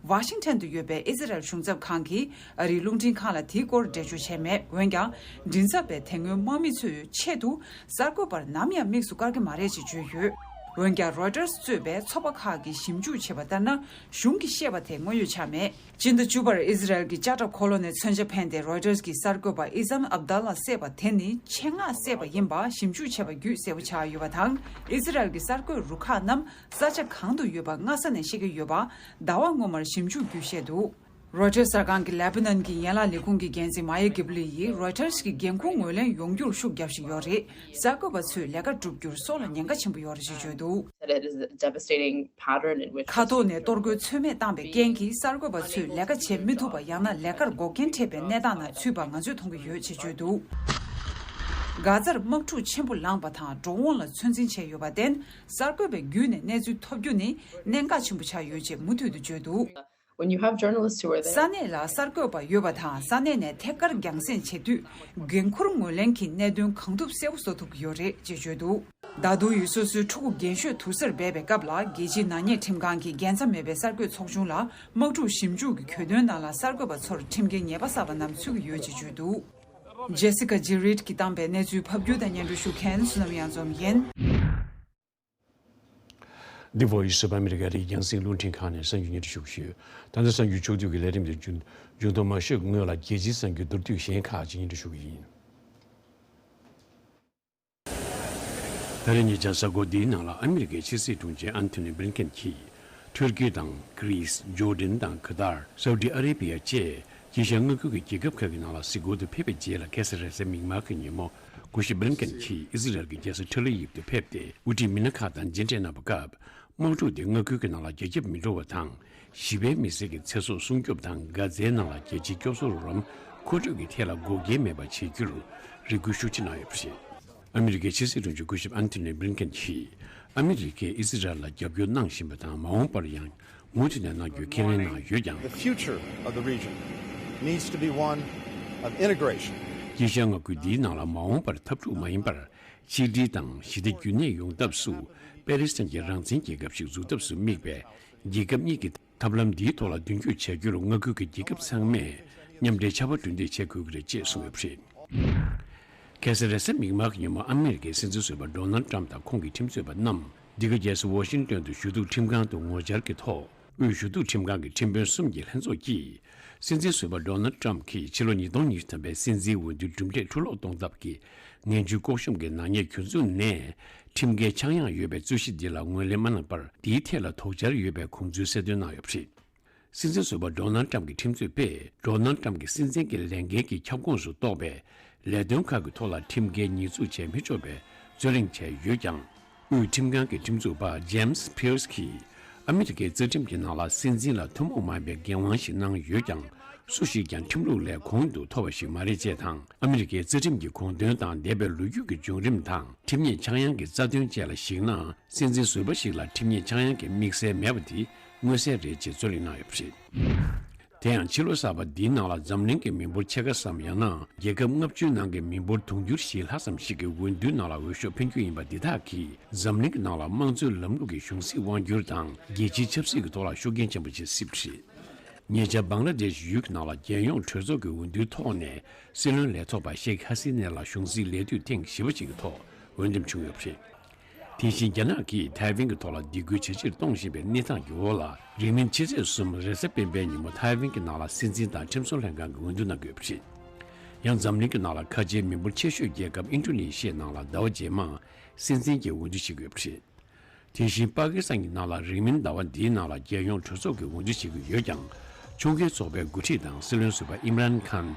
ཝ་ཤིང་ཊོན་དུ་ཡོད་པའི་ཨི་ཟི་རལ་གཞུང་ཚབ་ཁང་གིས་ཨ་རིའི་རླུང་འཕྲིན་ཁང་ལ་དེའི་སྐོར་འགྲེལ་བརྗོད་བྱས་མེད། འོན་ཀྱང་། མགྲིན་ཚབ་པས་དེ་སྔོན་དམག་མི་ཚོའི་ཆེད་དུ་གསར་འགོད་པར་ནམ་ཡང་དམིགས་སུ་བཀར་གྱི་མ་རེད་ཅེས་བརྗོད་ཡོད། འོན་ཀྱང་། རོའི་ཊར་གཙོས་པའི་ཚོགས་པ་ཁག་གིས་ཞིབ་འཇུག་བྱས་པ་ལྟར་ན། གཞུང་གིས་བཤད་པ་དེ་དངོས་ཡོད་ཆགས་མེད། སྤྱི་ཟླ་བཅུ་པར་ཨི་ཟི་རལ་གྱི་ལྕགས་ཁྲབ་འཁོར་ལོ་ནས་མཚོན་ཆ་འཕེན་ཏེ་རོའི་ཊར་གྱི་གསར་འགོད་པ་ཨི་ཟམ་ཨབ་དཱ་ལ་བསད་པ་དེ་ནི་ཆེད་མངགས་བསད་པ་ཡིན་པ་ཞིབ་འཇུག་བྱས་པ་བརྒྱུད་གསལ་པོ་ཆགས་ཡོད་པ་དང་། ཨི་ཟི་རལ་གྱི་གསར་འགོད་རུ་ཁག་རྣམས་ས་ཆ་གང་དུ་ཡོད་པ་སྔ་ས་ནས་ཤེས་ཀྱི་ཡོད་པ་ཟླ་བ་སྔོན་མར་ཞིབ་འཇུག་བརྒྱུད་བཤད་འདུག་རོའི་ཊར་གསར་ཁང་གི་ལེ་པ་ནན་གྱི་ཡན་ལག་ལས་ཁུངས་ཀྱི་འགན་འཛིན་མ་ཡ་གྷིབ་ལི་ཡིས་རོའི་ཊར་གྱི་འགན་འཁུར་ངོས་ལེན་ཡོང་རྒྱུར་ཤུགས་རྒྱབ་བཞིན་ཡོད་རེད། གསར་འགོད་པ་ཚོས་ལས་ཀ་བསྒྲུབ་རྒྱུར་སྲོག་ལ་ཉེན་ཁ་ཆེན་པོ་ཡོད་རེད་ཅེས་བརྗོད་འདུག That it is devastating pattern in which མཁའ་ཐོག་ནས་གཏོར་རྒོལ་ཚོད་མེད་བཏང་བའི་རྐྱེན་གྱིས་གསར་འགོད་པ་ཚོས་ལས་ཀ་བྱེད་མི་ཐུབ་པ། ཡང་ན་ལས་ཀར་འགོག་རྐྱེན་འཕྲད་པའི་གནས་སྟངས་ནང་ཚུད་པ་ང་ཚོས་མཐོང་གི་ཡོད་ཅེས་བརྗོད་འདུག་གྷ་ཛར་དམག་འཁྲུག་ཆེན་པོ་ལངས་པ་དང་འགྲོ་འོང་ལ་ཚོད་འཛིན་བྱས་ཡོད་པར་བརྟེན། གསར་འགོད་པའི་བརྒྱུད་ནས་གནས་ཚུལ་ཐོབ་རྒྱུ་ནི་གནད་འགག་ཆེན་པོ་ཆགས་ཡོད་ཅེས་མུ་མཐུད་དུ་བརྗོད་འདུག When you have journalists who are there, ས་གནས་ལ་གསར་འགོད་པ་ཡོད་པ་དང་། ས་གནས་ནས་ཐད་ཀར་རྒྱང་སྲིང་བྱེད་དུས། འགན་འཁུར་ངོས་ལེན་གྱིས་གནད་དོན་གང་ཐུབ་གསལ་པོ་བཟོ་ཐུབ་ཀྱི་ཡོད་རེད་ཅེས་བརྗོད་འདུག་དཱ་དུ་ཡིས་སོ་སོའི་ཕྲུ་གུ་རྒན་ཤོས་དུར་སར་སྦས་པའི་སྐབས་ལ། རྒྱལ་སྤྱིའི་ནག་ཉེས་ཁྲིམས་ཁང་གི་རྒྱལ་མཚམས་མེད་པའི་གསར་འགོད་ཚོགས་ཆུང་ལ། དམག་འཁྲུག་ཞིབ་འཇུག་གི་གྱོད་དོན་ནང་ལ་གསར་འགོད་པ་ཚོར་ཁྲིམས་འགལ་ཉེས་པ་བསགས་པ་རྣམས་ཚུད་ཀྱི་ཡོད་ཅེས་བརྗོད་འདུག་ཇེ་སི་ཀ་ཇི་རིད་ཀྱིས་བཏང་པའི་གནས་ཚུལ་ཕབ་སྒྱུར་དང་སྙན་སྒྲོན་ཞུ་མཁན་བསོད་ནམས་གཡང་འཛོམས་ཡིན། འདི་བོད་ཡིག་གཟུགས་པ་ཨ་མི་རི་ཀ་རིགས་རྒྱང་སྲིང་རླུང་འཕྲིན་ཁང་ནས་གསར་འགྱུར་སྙན་སྒྲོན་ཞུ་གི་ཡོད། ད་ལྟ་གསར་འགྱུར་ཕྱོགས་བསྡུས་ཀྱི་ལས་རིམ་དེ་མཇུག་མཇུག་བསྡོམས་མ་ཞུས་སྔོན་ལ་རྒྱལ་སྤྱིའི་གསར་འགྱུར་མདོར་བསྡུས་གཞན་ཁག་ཅིག་སྙན་སྒྲོན་ཞུ་གི་ཡིན། ད་རེས་ཉེ་ཆར་གཟའ་འཁོར་འདིའི་ནང་ལ་ཨ་མི་རི་ཀའི་ཕྱི་སྲིད་དྲུང་ཆེ་ཨན་ཐོ་ནི་བྷི་ལིན་ཀེན་གྱིས། ཐུར་ཀི་དང་། གྷི་རིས། ཇོར་ཌན་དང་། ཁ་ཏར། སའུ་ཏི་ཨ་རེ་བྷི་ཡ་བཅས་ཨེ་ཤ་ཡ་མངའ་ཁུལ་གྱི་རྒྱལ་ཁབ་ཁག་གི་ནང་ལ་གཟིགས་སྐོར་དུ་ཕེབས་པའི་རྗེས་ལ། ཁ་སང་རེས་གཟའ་མིག་དམར་གྱི་ཉིན་མོ། སྐུ་ཞབས་བྷི་ལིན་ཀེན་གྱིས་ཨི་ཟི་རལ་གྱི་རྒྱལ་ས་ཐེལ་ཨ་ཝིབ་ཏུ་ཕེབས་ཏེ། དབུ་ཁྲིད་མི་སྣ་ཁག་དང་མཇལ་འཕྲད་གནང་བའི་སྐབས། དམག་འཁྲུག་དེ་མངའ་ཁུལ་གྱི་ནང་ལ་རྒྱ་ཁྱབ་མི་འགྲོ་བ་དང་། ཞི་བའི་མི་སེར་གྱི་ཚེ་སྲོག་སྲུང་སྐྱོབ་དང་། གྷ་ཛའི་ནང་ལ་རྒྱལ་སྤྱིའི་སྐྱོབ་གསོ་རོགས་རམ་མཁོ་སྤྲོད་ཀྱི་ཐད་ལ་འགོག་རྐྱེན་མེད་པ་བྱེད་རྒྱུར་རེ་སྐུལ་ཤུགས་ཆེ་གནང་ཡོད་པ་རེད། ཨ་མི་རི་ཀའི་ཕྱི་སྲིད་དྲུང་ཆེ་སྐུ་ཞབས་ཨན་ཐོ་ནི་བྷི་ལིན་ཀེན་གྱིས། ཨ་མི་རི་ཀས་ཨི་སི་རལ་ལ་རྒྱབ་སྐྱོར་གནང་བཞིན་པ་དང་། མ་འོངས་པར་ཡང་མུ་མཐུད་ནས་གནང་རྒྱུའི་ཁས་ལེན་གནང་ཡོད་ཀྱང་། The future of the region needs to be one of integration. དཀྱིལ་ཤར་མངའ་ཁུལ་འདིའི་ནང་ལ་མ་འོངས་པར་འཐབ་འཁྲུག་མ་ཡིན་པར། གཅིག་སྒྲིལ་དང་ཞི་བདེ་རྒྱུན་གནས་ཡོང་ཐབས་སུ། པེ་ལེ་སི་ཐན་གྱི་རང་བཙན་རྒྱལ་ཁབ་ཞིག་འཛུགས་ཐབས་སུ་དམིགས་པའི། རྒྱལ་ཁབ་གཉིས་ཀྱི་ཐབས་ལམ་འདིའི་ཐོག་ལ་མདུན་སྐྱོད་བྱ་རྒྱུར། མངའ་ཁུལ་གྱི་རྒྱལ་ཁབ་ཚང་མས་མཉམ་འབྲེལ་བྱ་བ་གྲུ་འདེགས་བྱེད་དགོས་ཀྱི་རེད་ཅེས་གསུངས་ཡོད་པ་རེད། ཁ་སང་རེས་གཟའ་མིག་དམར་གྱི་ཉིན་མོ། ཨ་མི་རི་ཀའི་སྲིད་འཛིན་ཟུར་པ་ཌོ་ནལ་ཊམ་དང་ཁོང་གི་ཁྲིམས་རྩོད་པ་རྣམས། འདི་ག་རྒྱལ་ས་ཝ་ཤིང་ཏོན་དུ་ཞུ་གཏུག་ཁྲིམས་ཁང་དུ་ངོ་བཅར་གྱི་ཐོག་དབུས་ཞུ་གཏུག་ཁྲིམས་ཁང་གི་ཁྲིམས་དཔོན་གསུམ་གྱི་ལྷན་ཚོགས་ཀྱིས། སྲིད་འཛིན་ཟུར་པ་ཌོ་ནལ་ཊམ་གྱིས་ཕྱི་ལོ་ཉིས་སྟོང་ཉི་ཤུ་ཐམ་པའི་སྲིད་འཛིན་འོས་བསྡུའི་གྲུབ་འབྲས་འཕྲུལ་སློག་གཏོང་ཐབས་ཀྱི་ངན་ཇུས་བཀོད་ཤོམ་གྱི་ནག་ཉེས་གྱོད་འཛུགས་ནས། ཁྲིམས་འགལ་ཆག་ཡང་ཡོད་པའི་རྩོད་གཞི་འདི་ལ་ངོས་ལེན་མ་གནང་བར། འདིའི་ཐད་ལ་དོགས་འཆར་ཡོད་པའི་དགོངས་ཚུལ་གསལ་སྟོན་གནང་ཡོད་པ་རེད། སྲིད་འཛིན་ཟུར་པ་ཌོ་ནལ་ཊམ་གྱི་ཁྲིམས་རྩོད་པས། ཌོ་ནལ་ཊམ་གྱི་སྲིད་འཛིན་གྱི་ལས་འགན་གྱི་ཁྱབ་ཁོངས་སུ་གཏོགས་པའི་ལས་དོན་ཁག་གི་ཐོག་ལ་ཁྲིམས་འགལ་ཉེས་འཛུགས་བྱས་མི་ཆོག་པའི་རྩོད་གླེང་བྱས་ཡོད་ཀྱང་། དབུས་ཁྲིམས་ཁང་གི་ཁྲིམས་རྩོད་པ་ཇེམ་སི་ཕིར་སི་གིས། ཨ་མི་རི་ཀའི་རྩ་ཁྲིམས་ཀྱི་ནང་ལ་སྲིད་འཛིན་ལ་ཐུན་མོང་མ་ཡིན་པའི་འགན་དབང་ཞིག་གནང་ཡོད་ཀྱང་། སུ་ཞིག་ཀྱང་ཁྲིམས་ལུགས་ལས་གོང་དུ་མཐོ་བ་ཞིག་མ་རེད་ཅེས་དང་། ཨ་མི་རི་ཀའི་རྩ་ཁྲིམས་ཀྱི་དགོངས་དོན་དང་འདས་པའི་ལོ་རྒྱུས་ཀྱི་བྱུང་རིམ་དང་། ཁྲིམས་ཉེས་ཆག་ཡང་གི་རྩ་དོན་བཅས་ལ་གཞིགས་ན། སྲིད་འཛིན་ཟུར་པ་ཞིག་ལ་ཁྲིམས་ཉེས་ཆག་ཡང་གི་དམིགས་བསལ་མེད་པ་དེ་མངོན་གསལ་རེད་ཅེས་རྩོད་གླེང་གནང་ཡོད་པ་རེད། དེ་ཡང་ཕྱི་ལོ་གསར་པ་འདིའི་ནང་ལ་འཛམ་གླིང་གི་མི་འབོར་ཕྱེད་ཀ་ཙམ། ཡང་ན་རྒྱལ་ཁབ་ལྔ་བཅུའི་ནང་གི་མི་འབོར་དུང་ཕྱུར་བཞི་ལྷག་ཙམ་ཞིག་གིས་འོས་བསྡུའི་ནང་ལ་འོས་ཤོག་འཕེན་རྒྱུ་ཡིན་པ་འདི་དག་གིས་འཛམ་གླིང་གི་ནང་ལ་དམངས་གཙོའི་ལམ་ལུགས་ཀྱི་གཞུང་སྲིད་དབང་སྒྱུར་དང་རྒྱལ་སྤྱིའི་ཆབ་སྲིད་ཀྱི་ཐོག་ལ་ཤུགས་རྐྱེན་ཆེན་པོ་ཅིག་སྲིད་པ་རེད། ཉེ་ཆར་བང་ལ་དེཤ་ཡུལ་གྱི་ནང་ལ་རྒྱལ་ཡོངས་གྲོས་ཚོགས་ཀྱི་འོས་བསྡུའི་ཐོག་ནས་སྲིད་བློན་ལས་ཐོག་པ་ཤེག་ཧ་སི་ནེ་ལ་གཞུང་སྲིད་ལས་དུས་ཐེངས་བཞི་པ་ཞིག་གི་ཐོག་འོས་འདེམས་བྱུང་ཡོད་པ་རེད། དེ་བཞིན་རྒྱ་ནག་གིས་ཐའེ་ཝན་གྱི་ཐོག་ལ་སྡིགས་སྐུལ་ཇེ་ཆེར་གཏོང་བཞིན་པའི་གནས་སྟངས་ཀྱི་འོག་ལ། རིང་མིན་ཕྱི་ཚེས་གསུམ་རེས་གཟའ་སྤེན་པའི་ཉིན་མོ་ཐའེ་ཝན་གྱི་ནང་ལ་སྲིད་འཛིན་དང་ཁྲིམས་བཟོ་ལྷན་ཁང་གི་འོས་བསྡུ་གནང་གི་ཡོད་པ་རེད། ཡང་འཛམ་གླིང་གི་ནང་ལ་ཁ་ཆེའི་མི་འབོར་ཆེ་ཤོས་རྒྱལ་ཁབ་ཨིན་ཌོ་ནེ་ཤི་ཡའི་ནང་ལ་ཟླ་བ་རྗེས་མར་སྲིད་འཛིན་གྱི་འོས་བསྡུ་བྱེད་ཀྱི་ཡོད་པ་རེད། དེ་བཞིན་པ་ཀི་སི་ཐན་གྱི་ནང་ལ་རིང་མིན་ཟླ་བ་འདིའི་ནང་ལ་རྒྱལ་ཡོངས་གྲོས་ཚོགས་ཀྱི་འོས་བསྡུ་བྱེད་ཀྱི་ཡོད་ཀྱང་། ཕྱོགས་འགལ་ཚོགས་པའི་འགོ་ཁྲིད་དང་སྲིད་བློན་ཟུར་པ་ཨིམ་རན་ཁཱན།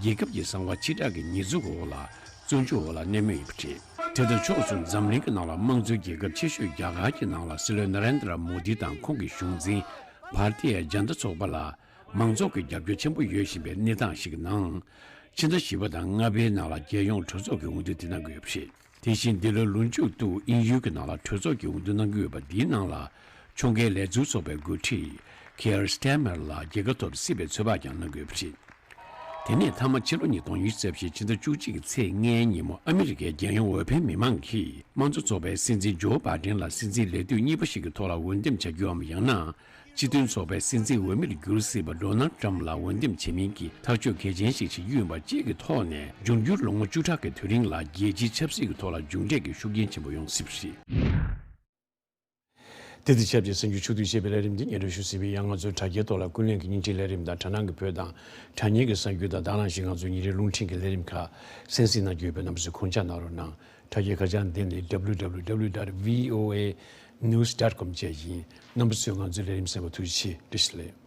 རྒྱལ་ཁབ་ཀྱི་གསང་བ་ཕྱི་བསྒྲགས་ཀྱི་ཉེས་འཛུགས་འོག་ལ་བཙོན་འཇུག་འོག་ལ་གནས་མུས་ཡིན་པ་རེད། དེ་དང་ཕྱོགས་མཚུངས་འཛམ་གླིང་གི་ནང་ལ་དམངས་གཙོའི་རྒྱལ་ཁབ་ཆེ་ཤོས་རྒྱ་གར་གྱི་ནང་ལ་སྲིད་བློན་ན་རེན་དྲ་མོ་དི་དང་ཁོང་གི་གཞུང་འཛིན་བྷར་ཏི་ཡ་ཇན་ད་ཚོགས་པ་ལ་མང་ཚོགས་ཀྱི་རྒྱབ་སྐྱོར་ཆེན་པོ་ཡོད་བཞིན་པའི་གནས་སྟངས་ཤིག་གི་ནང་། ཕྱི་ཟླ་བཞི་པ་དང་ལྔ་པའི་ནང་ལ་རྒྱལ་ཡོངས་གྲོས་ཚོགས་ཀྱི་འོས་བསྡུ་དེ་གནང་གི་ཡོད་པ་རེད། དེ་བཞིན་འདི་ལོའི་ལོ་མཇུག་ཏུ་དབྱིན་ཡུལ་གྱི་ནང་ལ་གྲོས་ཚོགས་ཀྱི་འོས་བསྡུ་གནང་གི་ཡོད་པ་འདིའི་ནང་ལ། ཕྱོགས་འགལ་ལས་འཛུགས་ཚོགས་པའི་འགོ་ཁྲིད་ཁེར་སི་ཊར་མར་ལ་རྒྱལ་ཁ་ཐོབ་སྲིད་པའི་ཚོད་དཔག་ཀྱང་གནང་གི་ཡོད་པ་རེད། དེ་ནས་མཐའ་མ་ཕྱི་ལོ་ཉིས་སྟོང་ཉི་ཤུ་རྩ་བཞི་ཕྱི་ཟླ་བཅུ་གཅིག་གི་ཚེས་ལྔའི་ཉིན་མོ་ཨ་མི་རི་ཀའི་རྒྱལ་ཡོངས་འོས་འཕེན་མི་མང་གིས་དམངས་གཙོ་ཚོགས་པའི་སྲིད་འཛིན་ཇོ་བྷའི་ཌེན་ལ་སྲིད་འཛིན་ལས་དུས་གཉིས་པ་ཞིག་གི་ཐོག་ལ་འོས་འདེམས་བྱ་རྒྱུའམ། ཡང་ན། སྤྱི་མཐུན་ཚོགས་པའི་སྲིད་འཛིན་འོས་མིར་འགྱུར་སྲིད་པ་ཌོ་ནལ་ཊམ་ལ་འོས་འདེམས་བྱེད་མིན་གྱི་ཐག་གཅོད་གལ་ཆེན་ཞིག་བྱེད་རྒྱུ་ཡིན་པ་བཅས་ཀྱི་ཐོག་ནས། འབྱུང་འགྱུར་ལོ་ངོ་བཅུ་ཕྲག་གི་དུས་རིང་ལ་རྒྱལ་སྤྱིའི་ཆབ་སྲིད་ཀྱི་ཐོག་ལ་མཇུག་འབྲས་ཀྱི་ཤུགས་རྐྱེན་ཆེན་པོ་ཡོང་སྲིད་པ་རེད། དེ་དང་ཆབས་ཅིག་གསར་འགྱུར་ཕྱོགས་བསྡུས་ཞེས་པའི་ལས་རིམ་འདི་སྙན་སྒྲོན་ཞུ་ཟིན་པའི། ཡང་ང་ཚོའི་དྲ་རྒྱའི་ཐོག་ལ་ཀུན་གླེང་གི་བརྙན་འཕྲིན་ལས་རིམ་དང་། དྲ་སྣང་གི་བོད་དང་དྲ་བརྙན་གྱི་གསར་འགྱུར་དང་། དེ་ནང་བཞིན་ང་ཚོའི་ཉིན་རེའི་རླུང་འཕྲིན་གྱི་ལས་རིམ་ཁག་གསན་གཟིགས་གནང་རྒྱུ་ཡོད་པས། རྣམ་པ་ཚོས་གོ་བརྡ་གནང་རོགས་གནང་། དྲ་རྒྱའི་ཁ་བྱང་འདི་ནི་W W W dot V O A news dot com བཅས་ཡིན། རྣམ་པ་ཚོས་ང་ཚོའི་ལས་རིམ་གསན་པར་ཐུགས་རྗེ་ཆེ། བཀྲ་ཤིས་བདེ་ལེགས།